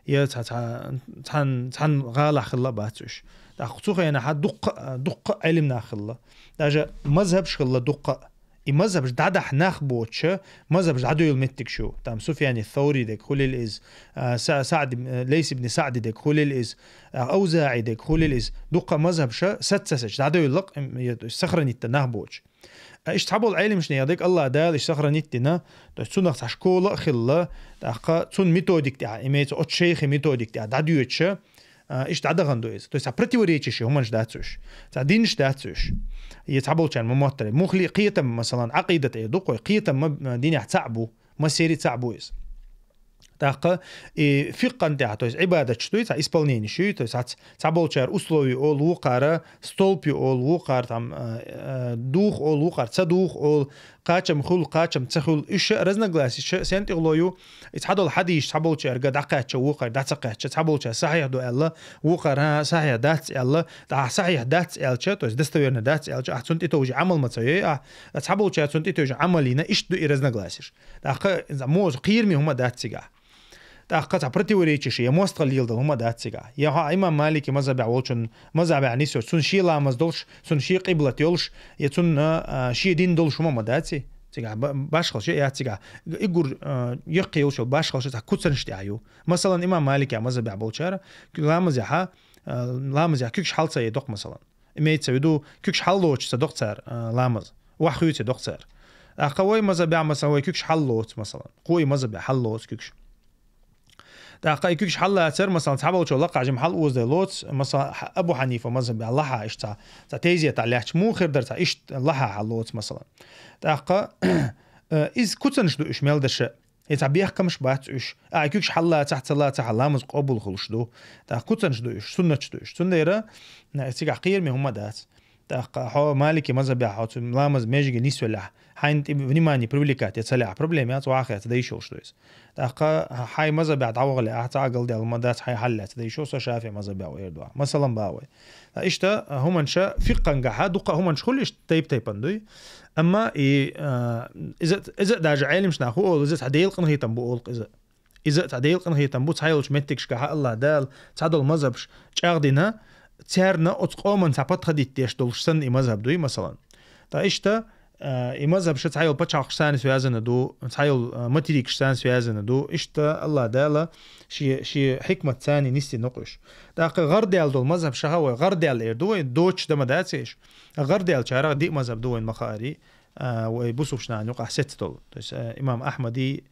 я цхьа, цхьа, цхьана, цхьана гӀалахь хилла а бац уьш. ТӀаккха цу хенахьа дуккха, дуккха Ӏелим нах хилла. Даже мазхӀабаш хилла дуккха. И мазхӀабаш дӀадахьа нах боцуша, мазхӀабаш дӀадуьйла меттигаш ю. Там Суфьяни Саурий дерг хуьлийла иза, а, Са-, Саъд ибн, Лейс ибн Саъди дерг хуьлийла иза, а, АвзаӀий дерг хуьлийла иза. Дуккха мазхӀабаша саца-саца дӀадуьйла-кх, м, я, то есть сохранить дан нах боцуш. А, иштта цхьаболу Ӏелимашна дерг АллахӀ Дала иштта сохранить дина, то есть цунах цхьа школа а хилла, тӀаккха цунна методик тӀехь, имеется, оцу шайхи методик тӀехь дӀадоьдуша, а, иштта дӀадахана ду иза. То есть цхьа противоречие хӀуманаш дац уьш. Цхьа динаш дац уьш. И цхьаболчарна ма-моттарий. Муххале кхетам, масалан, Ӏакъидат эр ду-кх вай, кхетам ма, динехь цхьаъ бу, массери а цхьаъ бу иза. ТӀаккха и фикъхьан тӀехь, то есть Ӏибадаташ дуй, цхьа исполненеш юй, то есть хьац-, цхьаболчара условий олу, вукхара столп ю олу, вукхара там, а, а, дух олу, вукхара ца дух олу, кхачам хуьлу, кхачам ца хуьлу. Уьш ша разногласиш ша сен тӀехула ю? И цхьадолу хьадисаш цхьаболчаьрга дӀакхаьчча, вукхаьрга дӀа ца кхаьчча, цхьаболчара сахьихь ду аьлла, вукхара сахьихь дац аьлла, тӀаккха ахь сахьихь дац аьлча, то есть достоверно дац аьлча, ахь цунна тӀетовжий Ӏамал ма ца йой ахь, цхьаболчара цунна тӀетовжий Ӏамал йина, иштта ду и разногласиш. ТӀаккха, иза, моза, кхераме хӀума дац цигахь. ТӀаккха цхьа противоречиш я мостагӀалла леладала хӀума дац цигахь. Я хьо имам Малики мазхӀабехь волчун мазхӀабехь нисйолуш, цунна шен ламаз долуш, цунна шен къиблат йолуш, я цунна, а, шен дин долуш хӀума ма дац и цигахь. Ба-, башхалла ши яц цигахь. Иггур, а, яккхий йолуш йолу башхалла ши цхьа куцанаш тӀехь ю. Масалан, имам Малики мазхӀабехь болчара, ламазехьа, а, ламазехь куьгаш хьал ца едокх, масалан. Имеется в виду, куьгаш хьаллоцуш ца докх цара, а, ламаз. Ваха хуьйцу докх цара. ТӀаккха вай маза бехь, масалан, вай куьгаш хьаллоцу, масалан. Кхо и маза бехь хьаллоцу куьгаш. ТӀаккха и куьгаш хьаллацар, масалан, цхьаболчо лакхахь жима хьал озадай лоц, масалан, Х-, Абу Хьанифа мазхабехь лахьа иштта цхьа, цхьа тезетахь лаьтташ муха хир дара цхьа иштта лахьа хьал лоц, масалан. ТӀаккха, э, иза куцанаш ду уьш мел дерш. И цхьа бехкамаш бац уьш. А, и куьгаш хьаллацахь, ца лацахь, ламаз къобал хуьлуш ду. ТӀаккха куцанаш ду уьш, суннаташ ду уьш. Цундела, э, цигахь кхераме хӀума дац. ТӀаккха хьо Малики мазхабехь хьо цу ламаз межиге нисвеллехь, хьайна тӀе внимание привлекать е ца лехь, проблема яц, вахаца дайш йолуш ду иза. ТӀаккха хьайн мазхабехь дӀавахале ахь, цхьа а галдаьлла ма дац, хьайн хьал лаьцна дайш йолуш, со ШафиӀи мазхабехь ву эр ду ахь. Масалан, бан вай. Ткъа иштта, а, хӀуманаш фикъхангахьа, дукха хӀуманаш хуьлу иштта тайп-тайпана дуй. Амма и, а, иза, иза а даже Ӏелимаш нах хӀу олу, иза цхьа Делан къинхетам бу олу иза. Иза а цхьа Делан къинхетам бу, цхьайолчу меттигашкахь Аллах Дала цхьадолу мазхабаш чӀагӀдина, царна оцу къоман цхьа подходить деш долуш санна и мазхаб дуй, масалан. Ткъа иштта, а, и мазхабаш цхьайолу пачхьалкхашца связана ду, цхьайолу, а, материкашца связана ду. Иштта Аллах Дала шен, шен хьикматца нисдина кхуьш. ТӀаккха гӀардаьлла долу мазхаб шаха вай, гӀардаьлла эр ду вай, доцуш дан ма дац иш. ГӀардаьллачарах диъ мазхаб ду вайн ма хаара, а, вай бусулбачу нахана юкъахь сецна долу. То есть, а, имам Ахьмади,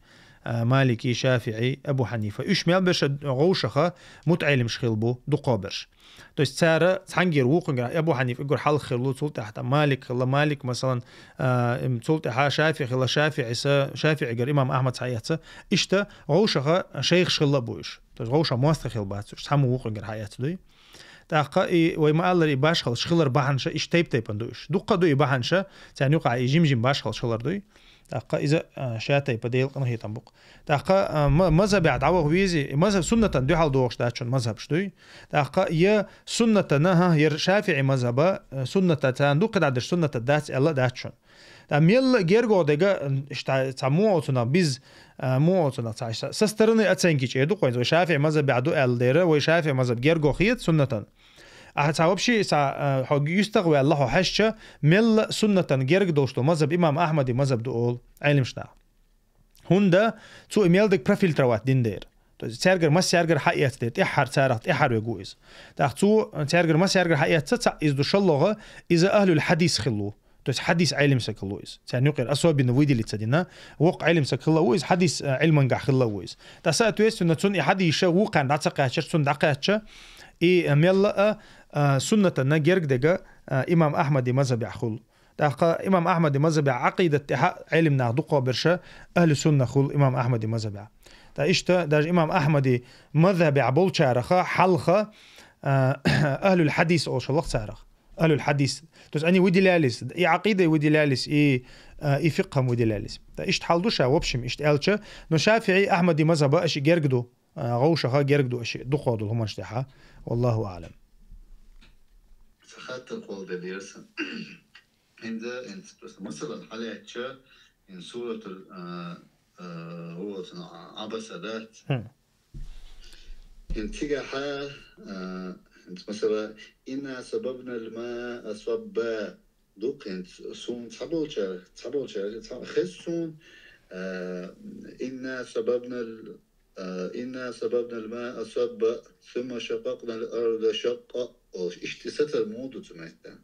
а, Малики, ШафиӀи, Абу Хьанифа. Уьш мел берш вовшаха мутаӀелимаш хилла бу, дукхо берш. То есть цара цхьаьнгара вукхуьнгара Абу Хьанифа уггар хьалха хилла, цул тӀаьхьа Малик хилла, Малик, масалан, а, им, цул тӀаьхьа ШафиӀи хилла, ШафиӀис, ШафиӀигара имам Ахьмад схьаэцна. Иштта вовшаха шайхаш хилла бу уьш. То есть вовшах мостагӀий хилла бац уьш, цхьаммо вукхуьнгара хьаэцна дуй. ТӀаккха и вай ма-аллара, и башхаллаш хилар бахьанаш иштта тайп-тайпана ду уьш. Дуккха ду и бахьанаш, царна юкъахь и жим-жим башхаллаш хилар дуй. ТӀаккха иза, а, ша тайпа Делан къинхетам бу-кх. ТӀаккха, а, ма-, мазхабехь дӀаваха везий, и мазхаб суннатана дуьхьал догӀуш дац шуна мазхабаш дуй. ТӀаккха я суннатана, хӀа, яра ШафиӀи мазхаба, а, сунната царна дуккха дӀадерш сунната дац аьлла а дац шуна. Ткъа мелла а гергогӀу дега, м, иштта цхьа муха оцунах биз, а, муха оцунах цхьа, со стороны оценки чӀе ду-кх вайн, вай ШафиӀи мазхабехь ду аьлла дера, вай ШафиӀи мазхаб герго хета суннатана. Ахьа цхьа вообще цхьа, а, хьо юьстах ваьлла хьо хьаьжча, мелла а суннатана герга долуш долу мазхаб имам Ахьмади мазхаб ду олу Ӏелимаш нах. ХӀунда цо и мел дерг профильтровать дина дера. То есть цаьргара массаьргара хьаэцна дера, тӀаьххьара царах тӀаьххьара вега ву иза. ТӀаккха цо цаьргара массаьргара хьаэцна, цхьаъ иза ду, шолгӀа, иза ахьлул хьадис хилла ву. То есть хьадис Ӏелимсаг хилла ву иза. Царна юкъера особенно выделиться дина, воккха Ӏелимсаг хилла ву иза, хьадис, а, Ӏилмангахь хилла ву иза. Ткъа, соответственно, цунна и хьадисаш вукхарна дӀа ца кхаьчча, цунна дӀакхаьчча, и мелла а, а, суннатана герга дега, а, имам Ахьмади мазхабехь хуьлу. ТӀаккха имам Ахьмади мазхабехь Ӏакъидат тӀехь Ӏелим нах дукхо берш ахьлу сунна хуьлу имам Ахьмади мазхабехь. Ткъа иштта даже имам Ахьмади мазхабехь болчараха хьалха, а, ахьлул хьадис олуш хилла-кх царах. Ахьлул хьадис. То есть они выделялись, и Ӏакъида выделялись, и, а, и фикъхӀ выделялись. Ткъа иштта хьал ду ша, в общем, иштта аьлча, но ШафиӀи, Ахьмади мазхаба аша герга ду, а, вовшаха герга ду аша дукхо долу хӀуманаш тӀехь. Валлаху аӀлам. Ца хаттар кхолладелира сан. ХӀинца, хӀинца просто масалан хьалаьцча, хӀин суратул, а, а, хӀу оцу Ӏабаса дац. ХӀин цигахьа, а, хӀинца масала, «Инна сабабнал маа сабба». Ду-кх хӀинца суна цхьаболчара, цхьаболчара, цхьа-, хеза суна, а, «Инна сабабнал, а, инна сабабнал маа сабба, сумма шакъакънал арда шакъкъа», олуш. Иштта сацар муха ду цу меттан?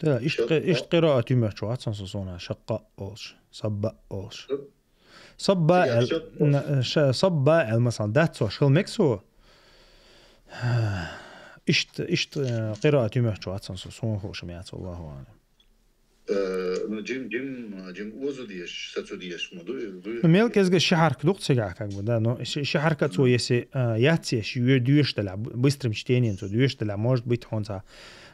Да, иштта къи-, иштта къираат ю моьттуш вац сан со суна, шакъкъа олуш, сабба олуш. Сабба аьл, ша-, сабба аьл, масалан, даццош хила мега цо. Иштта, иштта, э, къираат ю моьттуш вац сан со, суна хууш ма яц, валлаху аӀлам. Э, ну, жим, жим, жим оза дезаш, сацо дезаш ма ду, ду. Ну, мел кӀезга ши хьарка ду-кх цигахь, как бы, да, но ши, ши хьарка цо если, э, яц еш, ю-, доьшуш делахь, б-, быстрым чтением цо доьшуш делахь, может быть, хьуна цхьа,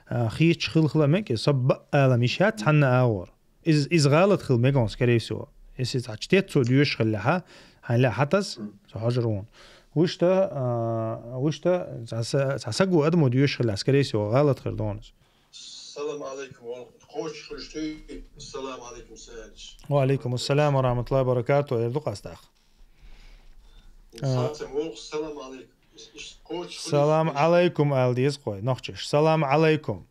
э, хеташ хила, хила мега, сабба ала йиш яц цхьанна агӀор. Из, из гӀалат хила мега хьуна, скорее всего. Если цхьа чтец цо доьшуш хиллехьа, хьайна лаьа хьатас, со хьожур ву хьуна. Вуьшта, а, вуьшта, цхьа са-, цхьа саго адамо доьшуш хиллехь, скорее всего, гӀалат хир ду хьуна из. Салам алейкум, вол-, кхочуш хуьлуш дуй? Салам алейкум, Саьрдаш. Ва алейкум ассалам ва рахматуллахи ва баракату, эр ду къастах. А. Сацам, вол-, салам алейкум. Иш-, иш-, кхочуш хуьлуш. Салам алейкум, ала деза кхой, нохчаш. Салам алейкум.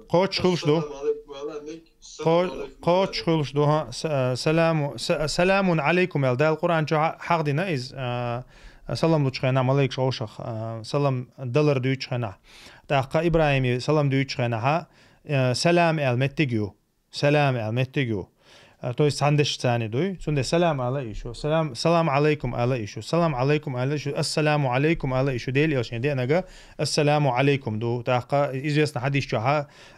Кхочуш хуьлуш ду? Ассаламу алейкум, ала мега. Кхо-, ассаламу алейкум, кхочуш хуьлуш ду, хӀа, са-, саламу-, са-, саламун алейкум аьлла. Дала Къуръан чу хьа-, хьахдина иза, а, салам лучу хенахь малайкаш вовшах, а, салам далар дуьйцучу хенахь. ТӀаккха ИбрахӀиме салам дуьйцучу хенахь, а, салам аьлла меттиг ю. Салам аьлла меттиг ю. А, то есть, цхьана дешаца дуй. Цундела салам ала йиш ю. Салам, салам алейкум ала йиш ю. Салам алейкум ала йиш ю. Ассаламу алейкум ала йиш ю. Дела Элчане деанарг ассаламу алейкум ду. ТӀаккха известный хьадис чу,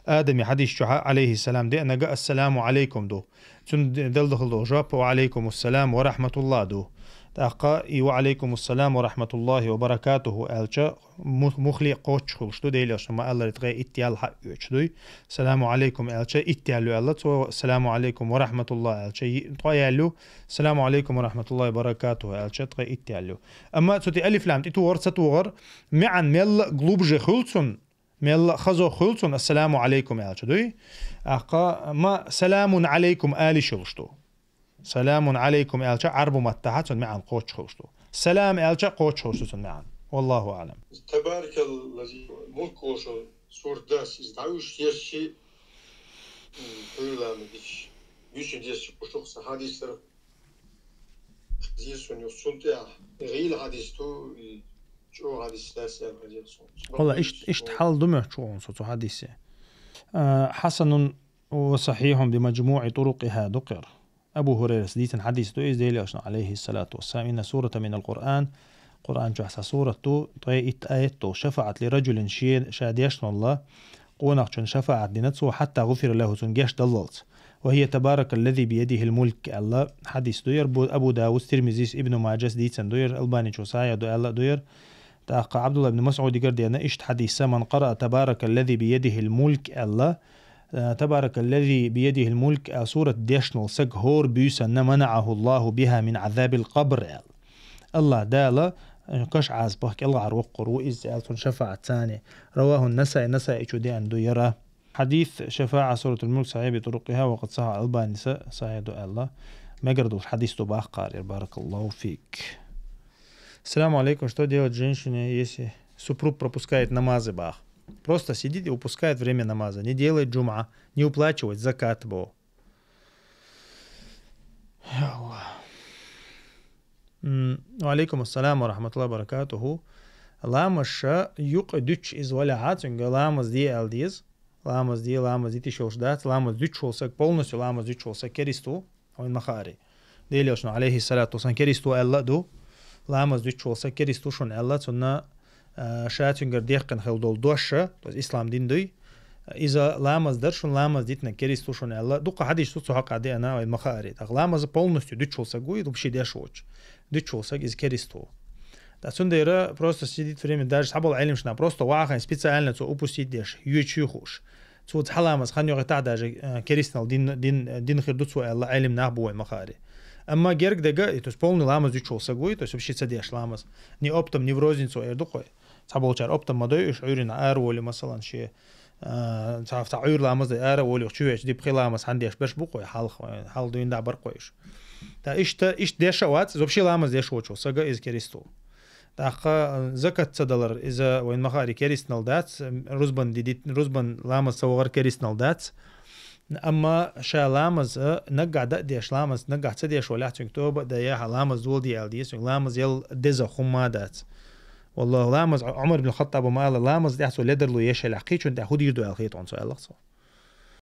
Адама хьадис чу, алейхиссалам, деанарг ассаламу алейкум ду. Цунна де-, дала дахал долу жоп: «Ва алейкумуссалам ва рахматуллах» ду. ТӀаккха и «Ва алейкумуссалам ва рахматуллахи ва баракатуху» аьлча, му-, муххале кхоччуш хуьлуш ду, Дела Элчано ма-аллара, ткъе итт ял хьаоьцуш дуй. «Саламу алейкум» аьлча, итт ял ю аьлла, цо: «Саламу алейкум ва рахматуллах» аьлча, и-, ткъо ял ю. «Саламу алейкум ва рахматуллахи ва баракатуху» аьлча, ткъе итт ял ю. Амма цу тӀе алиф-лам тӀетохар, ца тохар, маьӀна мелла а глубже хуьлу цунна, мелла а хазо хуьлу цунна «Ассаламу алейкум» аьлча дуй. ТӀаккха ма «Саламун алейкум» ала йиш йолуш ду. «Саламун алейкум» аьлча, Ӏарбу маттахь цунна маьӀна кхоччуш хуьлуш ду. «Салам» аьлча, кхоччуш хуьлуш ду цунна маьӀна. Валлаху аӀлам. Табаракаллази мулк олуш сурт дац, иза дӀавуьйш еш ши, м, хьуьйрламан дича, вуьйшина деш уьш ду-кх сан хьадис дара. Хезира суна юха цунна тӀехь, гӀийла хьадис ду, и чӀогӀа хьадис дац аьлла хезира суна. Валла, ишт-, иштта хьал ду моьттуш ву хьуна со цу хьадисе. А, хьасанун ва сахьихьун би мажмуӀи турукъихьа ду кхера. Абу Хурайрас дийцина хьадис ду иза, Дела Элчано, алейхиссалату вассалам: «Инна сурата минал Къуръан», Къуръан чохь цхьа сурат ду, ткъе итт аят долуш: «Шафаъат ли раджулин», ше-, ша дешнолла къонахчун шафаъат дина цо, «хьатта гӀуфира лаху», цунна гечдаллалц. «Ва хия табаракаллази биядихил мулк» аьлла хьадис ду яра, бу-, Абу Давудс, Тирмизис, Ибну Маджас дийцина ду яра, Албаничо сахьихь ду аьлла а ду яра. ТӀаккха Ӏабдулла ибн МасӀудигара деана иштта хьадис: «Ман къараа табаракаллази биядихил мулк» аьлла, э, «Табаракаллази биядихил мулк» аьлла сурат дешнолла саг хӀора буьйсанна «манаӀахуллаху биха мин Ӏазабил къабр» аьлла. АллахӀ Дала, э, каш Ӏазапах кӀелхьара воккхур ву иза аьлла цунна шафаӀат цани. Раваху Насаи, Насаичо деана ду яра. Хьадис «ШафаӀа суратул мулк сахьихь би турукъихьа ва къад сахьхьахьу Албани», са-, сахьихь ду аьлла. Мегар долуш хьадис ду боху кхара, баракаллаху фик. Салам алейкум. Что делать женщине, если супруг пропускает намазы, бах? Просто сидит и упускает время намаза. Не делает джум'а, не уплачивает закат, бо. Я Аллах. М, ва алейкум ассалам ва рахматуллахи ва баракатуху. Ламаз ша юкъа дуьтуш иза валахь, цуьнга ламаз де аьлла деза. Ламаз де, ламаз де тӀе йолуш дац. Ламаз дуьтуш волу саг, полностью ламаз дуьтуш волу саг керист ву. Вайн ма хаари. Дела Элчано, алейхиссалату вассалам, керист ву аьлла а ду. Ламаз дуьтуш волу саг керист ву шуна аьлла, цунна, а, ша цуьнгара дехкина хила долу дош, то есть ислам дин дуй. Иза ламаз дар шуна, ламаз дитинарг керист ву шуна аьлла. Дукха хьадис ду цу хьокъехь деана, вайн ма хаари. ТӀаккха ламаз полностью дуьтуш волу саг вуй, вообще деш воцуш. Дуьтуш волу саг, иза керист ву. ТӀаккха цундела просто сидит время, даже цхьаболу Ӏилманчаш, просто вахана специально цо упустить деш, йоьчуьй хууш. Цо цхьа ламаз хан йохийтахь даже, э, керистанал дин, дин, дин хир ду цо аьлла, Ӏилманах бу вайн ма хаари. Амма герга дага, и, то есть полный ламаз дуьтуш волу саг вуй, то есть вообще ца деш ламаз. Ни оптом, ни в розницу эр ду кхой. Цхьаболчара оптом ма дой уьш, Ӏуьйрина ара волий, масалан, шен, а, цхьа, цхьа Ӏуьйра ламаз дай ара волий, чу веача, дип пхи ламаз хьан деш берш бу кхой, хьалха, хьалха дуьйна дӀа бар кхой уьш. ТӀаккха иштта, иштта деш а вац, вообще ламаз деш воцуш волу сага иза керист ву. ТӀаккха, а, закат ца далар, иза вайн ма хаари керистанал дац, рузбан ди дит-, рузбан ламаз ца вахар керистанал дац. Амма ша ламаз, а, наггахь дан а деш, ламаз наггахь ца деш валахь, цуьнга тоба а дан, я хьан ламаз доладе аьлла деза, цуьнга ламаз яла деза хӀумма а дац. Валлахи, ламаз, Ӏумар бин Хаттаба ма аьлла, ламаз тӀехь цо ледар лу еш елахь, кхечунна тӀехь хӀун дийр ду аьлла хета хьуна цо, аьлла цо.